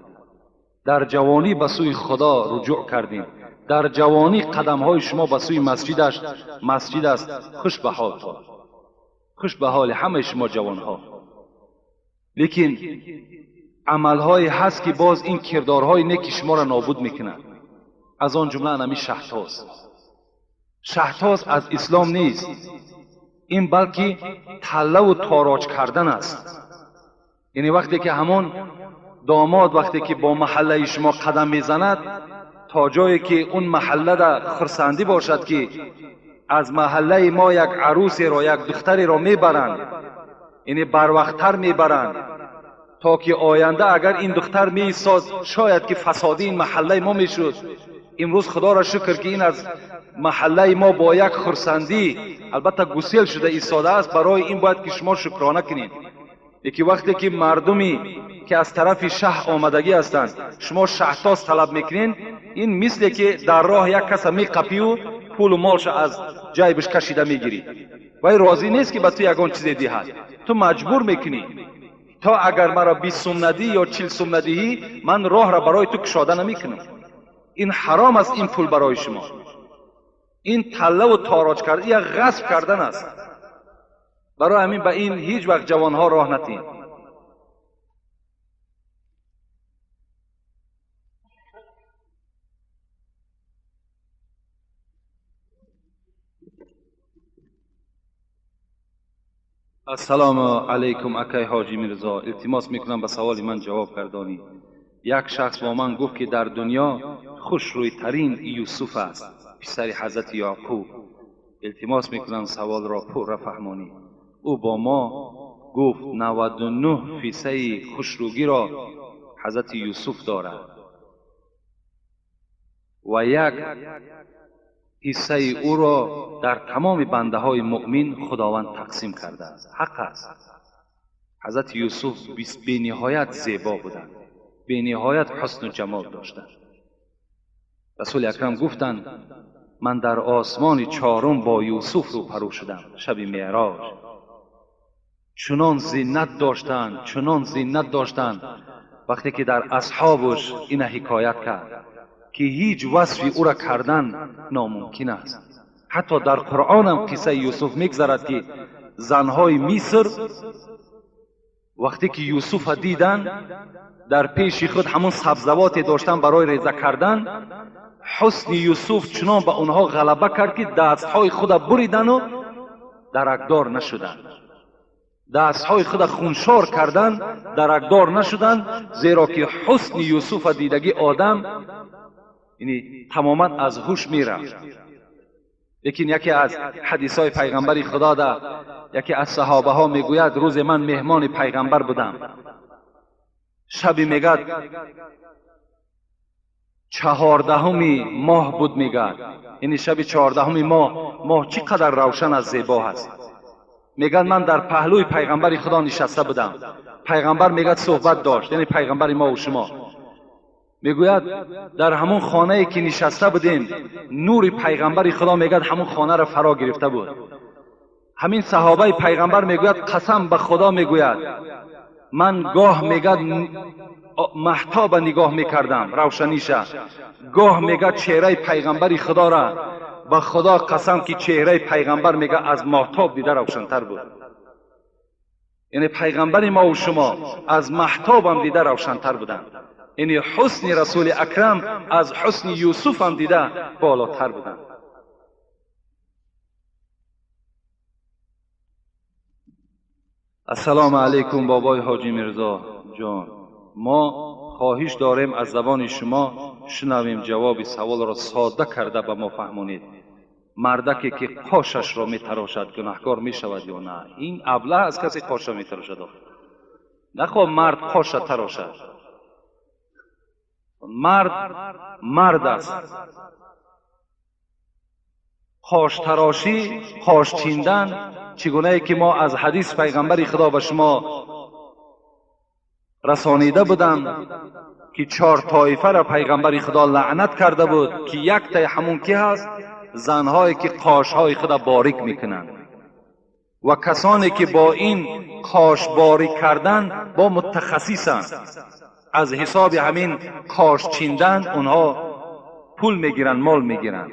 дар ҷавонӣ ба сӯи Худо руҷӯъ кардем, дар ҷавонӣ қадамҳои шумо ба сӯи масҷид аст. Хуш ба ҳолтон, хуш ба ҳоли ҳамаи шумо ҷавонҳо. Лекин Амалҳое ҳаст ки боз ин кирдорҳои неки шуморо нобуд мекунад. Аз он ҷумла анами шаҳтоз. Шаҳтоз аз ислом нест, ин балки таллаву тороҷ кардан аст. Яъне вақте ки ҳамон домод вақте ки бо маҳаллаи шумо қадам мезанад, то ҷое ки он маҳаллада хурсандӣ бошад ки аз маҳаллаи мо як арӯсеро, як духтареро мебаранд, яъне барвақттар мебаранд, то ки оянда агар ин духтар меистод, шояд ки фасоди ин маҳаллаи мо мешуд. Имрӯз худоро шукр ки ин аз маҳаллаи мо бо як хурсандӣ албатта гусел шуда истодааст. Барои ин бояд ки шумо шукрона кунед. Лекин вақте ки мардуме ки аз тарафи шаҳр омадагӣ ҳастанд, шумо шаҳтоз талаб мекунед, ин мисле ки дар роҳ як каса меқапию пулу молша аз ҷайбаш кашида мегирӣ. Вай розӣ нест ки ба ту ягон чизе диҳад, ту маҷбур мекунӣ. То агар маро 20 сум надиҳӣ ё 40 сум надиҳӣ, ман роҳро барои ту кушода намекунам. Ин ҳаром аст, ин пул барои шумо. Ин таллаву тороҷ кардан, як ғасб кардан аст. Барои ҳамин ба ин ҳеҷ вақт ҷавонҳо роҳ натиҳед. Ассалому алайкум акай ҳоҷи Мирзо, илтимос мекунам ба саволи ман ҷавоб гардонӣ. Як шахс бо ман гуфт ки дар дунё хушрӯйтарин Юсуф аст, писари ҳазрати Яъқуб. Илтимос мекунам саволро пурра фаҳмонӣ. Ӯ бо мо гуфт 99 фисаи хушрӯгиро ҳазрати Юсуф дорад ва як ҳиссаи ӯро дар тамоми бандаҳои муъмин Худованд тақсим кардааст. Ҳақ аст. Ҳазрати Юсуф бениҳоят зебо буданд, бениҳоят ҳусну ҷамол доштанд. Расули акрам гуфтанд ман дар осмони чорум бо Юсуф рӯпарӯ шудам шаби меъроҷ. Чунон зинат доштанд, чунон зинат доштанд, вақте ки дар асҳобаш ина ҳикоят кард ки ҳеҷ васфи ӯра кардан номумкин аст. Ҳатто дар Қуръонам қиссаи Юсуф мегзарад ки занҳои Миср вақте ки Юсуфа диданд, дар пеши худ ҳамон сабзавоте доштанд барои реза кардан, ҳусни Юсуф чунон ба онҳо ғалаба кард ки дастҳои худа буридану даракдор нашуданд. Дастҳои худа хуншор карданд, даракдор нашуданд, зеро ки ҳусни Юсуфа дидагӣ одам яъне тамоман аз ҳуш мерафт. Лекин яке аз ҳадисҳои пайғамбари Худо да яке аз саҳобаҳо мегӯяд рӯзе ман меҳмони пайғамбар будам. Шаби мегӯяд 14-уми моҳ буд, мегӯяд яъне шаби 14-уми моҳ, моҳ чӣ қадар равшан аз зебо ҳаст. Мегӯяд ман дар паҳлӯи пайғамбари Худо нишаста будам. Пайғамбар мегӯяд суҳбат дошт, яъне пайғамбари мо ва шумо. Мегӯяд дар ҳамон хонае ки нишаста будем, нури пайғамбари Худо мегӯяд ҳамон хонаро фаро гирифта буд. Ҳамин саҳобаи пайғамбар мегӯяд қасам ба Худо мегӯяд ман гоҳ мегӯяд маҳтоба нигоҳ мекардам, равшаниша, гоҳ мегӯяд чеҳраи пайғамбари Худора. Ба Худо қасам ки чеҳраи пайғамбар мегӯяд аз моҳтоб дида равшантар буд. Яъне пайғамбари мо ва шумо аз маҳтобам дида равшантар буданд. Яъне ҳусни Расули акрам аз ҳусни Юсуфам дида болотар буданд. Ассалому алайкум бобои ҳоҷи Мирзо ҷон, мо хоҳиш дорем аз забони шумо шунавем ҷавоби саволро сода карда ба мо фаҳмонед. Мардаке ки қошашро метарошад гунаҳкор мешавад ё на? Ин аблаҳ аз касе қоша метарошад. Нахоҳ мард қоша тарошад. Мард мард аст. Қоштарошӣ, қош чиндан чӣ гунае ки мо аз ҳадис пайғамбари Худо ба шумо расонида будам ки 4 тоифаро пайғамбари Худо лаънат карда буд ки яктаи ҳамун ки ҳаст? Занҳое ки қошҳои худа борик мекунанд ва касоне ки бо ин қош борик кардан бо мутахассисанд. Аз ҳисоби ҳамин қош чиндан онҳо пул мегиранд, мол мегиранд.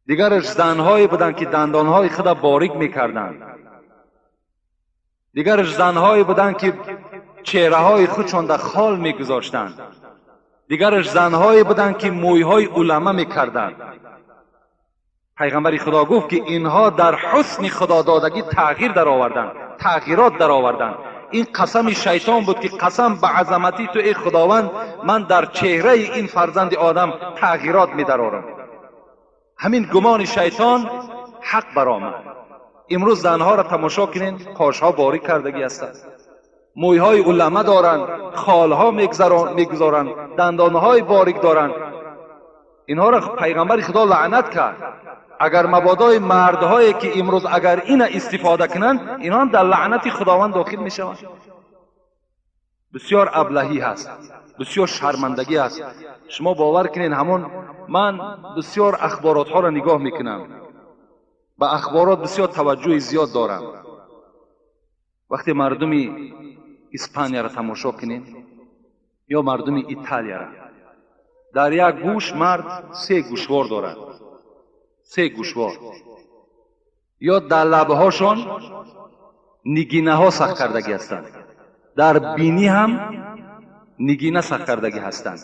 Дигараш занҳое буданд ки дандонҳои худа борик мекарданд. Дигараш занҳое буданд ки чеҳраҳои худшон дар хол мегузоштанд. Дигараш занҳое буданд, ки мӯйҳои улама мекарданд. Пайғамбари Худо гуфт, ки инҳо дар ҳусни худододагӣ тағйир дароварданд, тағйирот дароварданд. Ин қасами шайтон буд, ки қасам ба азамати ту, эй Худованд, ман дар чеҳраи ин фарзанди одам тағйирот медарорам. Ҳамин гумони шайтон ҳақ баромад. Имрӯз занҳоро тамошо кунед, қошҳо борик кардагӣ ҳастанд, мӯйҳои улама доранд, холҳо мегузоранд, дандонҳои борик доранд. Инҳоро пайғамбари Худо лаънат кард. Агар мабодои мардҳое, ки имрӯз агар ина истифода кунанд, инҳо ҳам дар лаънати Худованд дохил мешаванд. Бисёр аблаҳӣ ҳаст, бисёр шармандагӣ ҳаст. Шумо бовар кунед, ҳамон ман бисёр ахборотҳоро нигоҳ мекунам, ба ахборот бисёр таваҷҷӯҳи зиёд дорам. Вақте мардуми Испанияро тамошо кунем ё мардуми Италияро, дар як гӯш мард се гӯшвор дорад, се гӯшвор, ё дар лабҳошон нигинаҳо сахт кардагӣ ҳастанд, дар бинӣ ҳам нигина сахт кардагӣ ҳастанд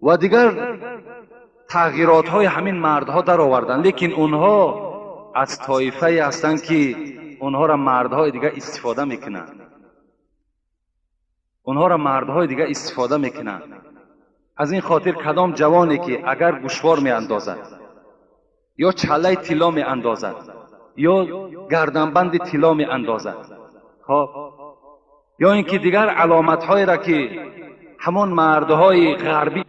ва дигар тағйиротҳои ҳамин мардҳо дароварданд. Лекин онҳо аз тоифае ҳастанд, ки онҳоро мардҳои дигар истифода мекунанд, онҳоро мардҳои дигар истифода мекунанд. Аз ин хотир кадом ҷавоне, ки агар гӯшвор меандозад ё чаллаи тилло меандозад ё гарданбанди тилло меандозад, хоб, ё ин ки дигар аломатҳоеро, ки ҳамон мардҳои ғарбӣ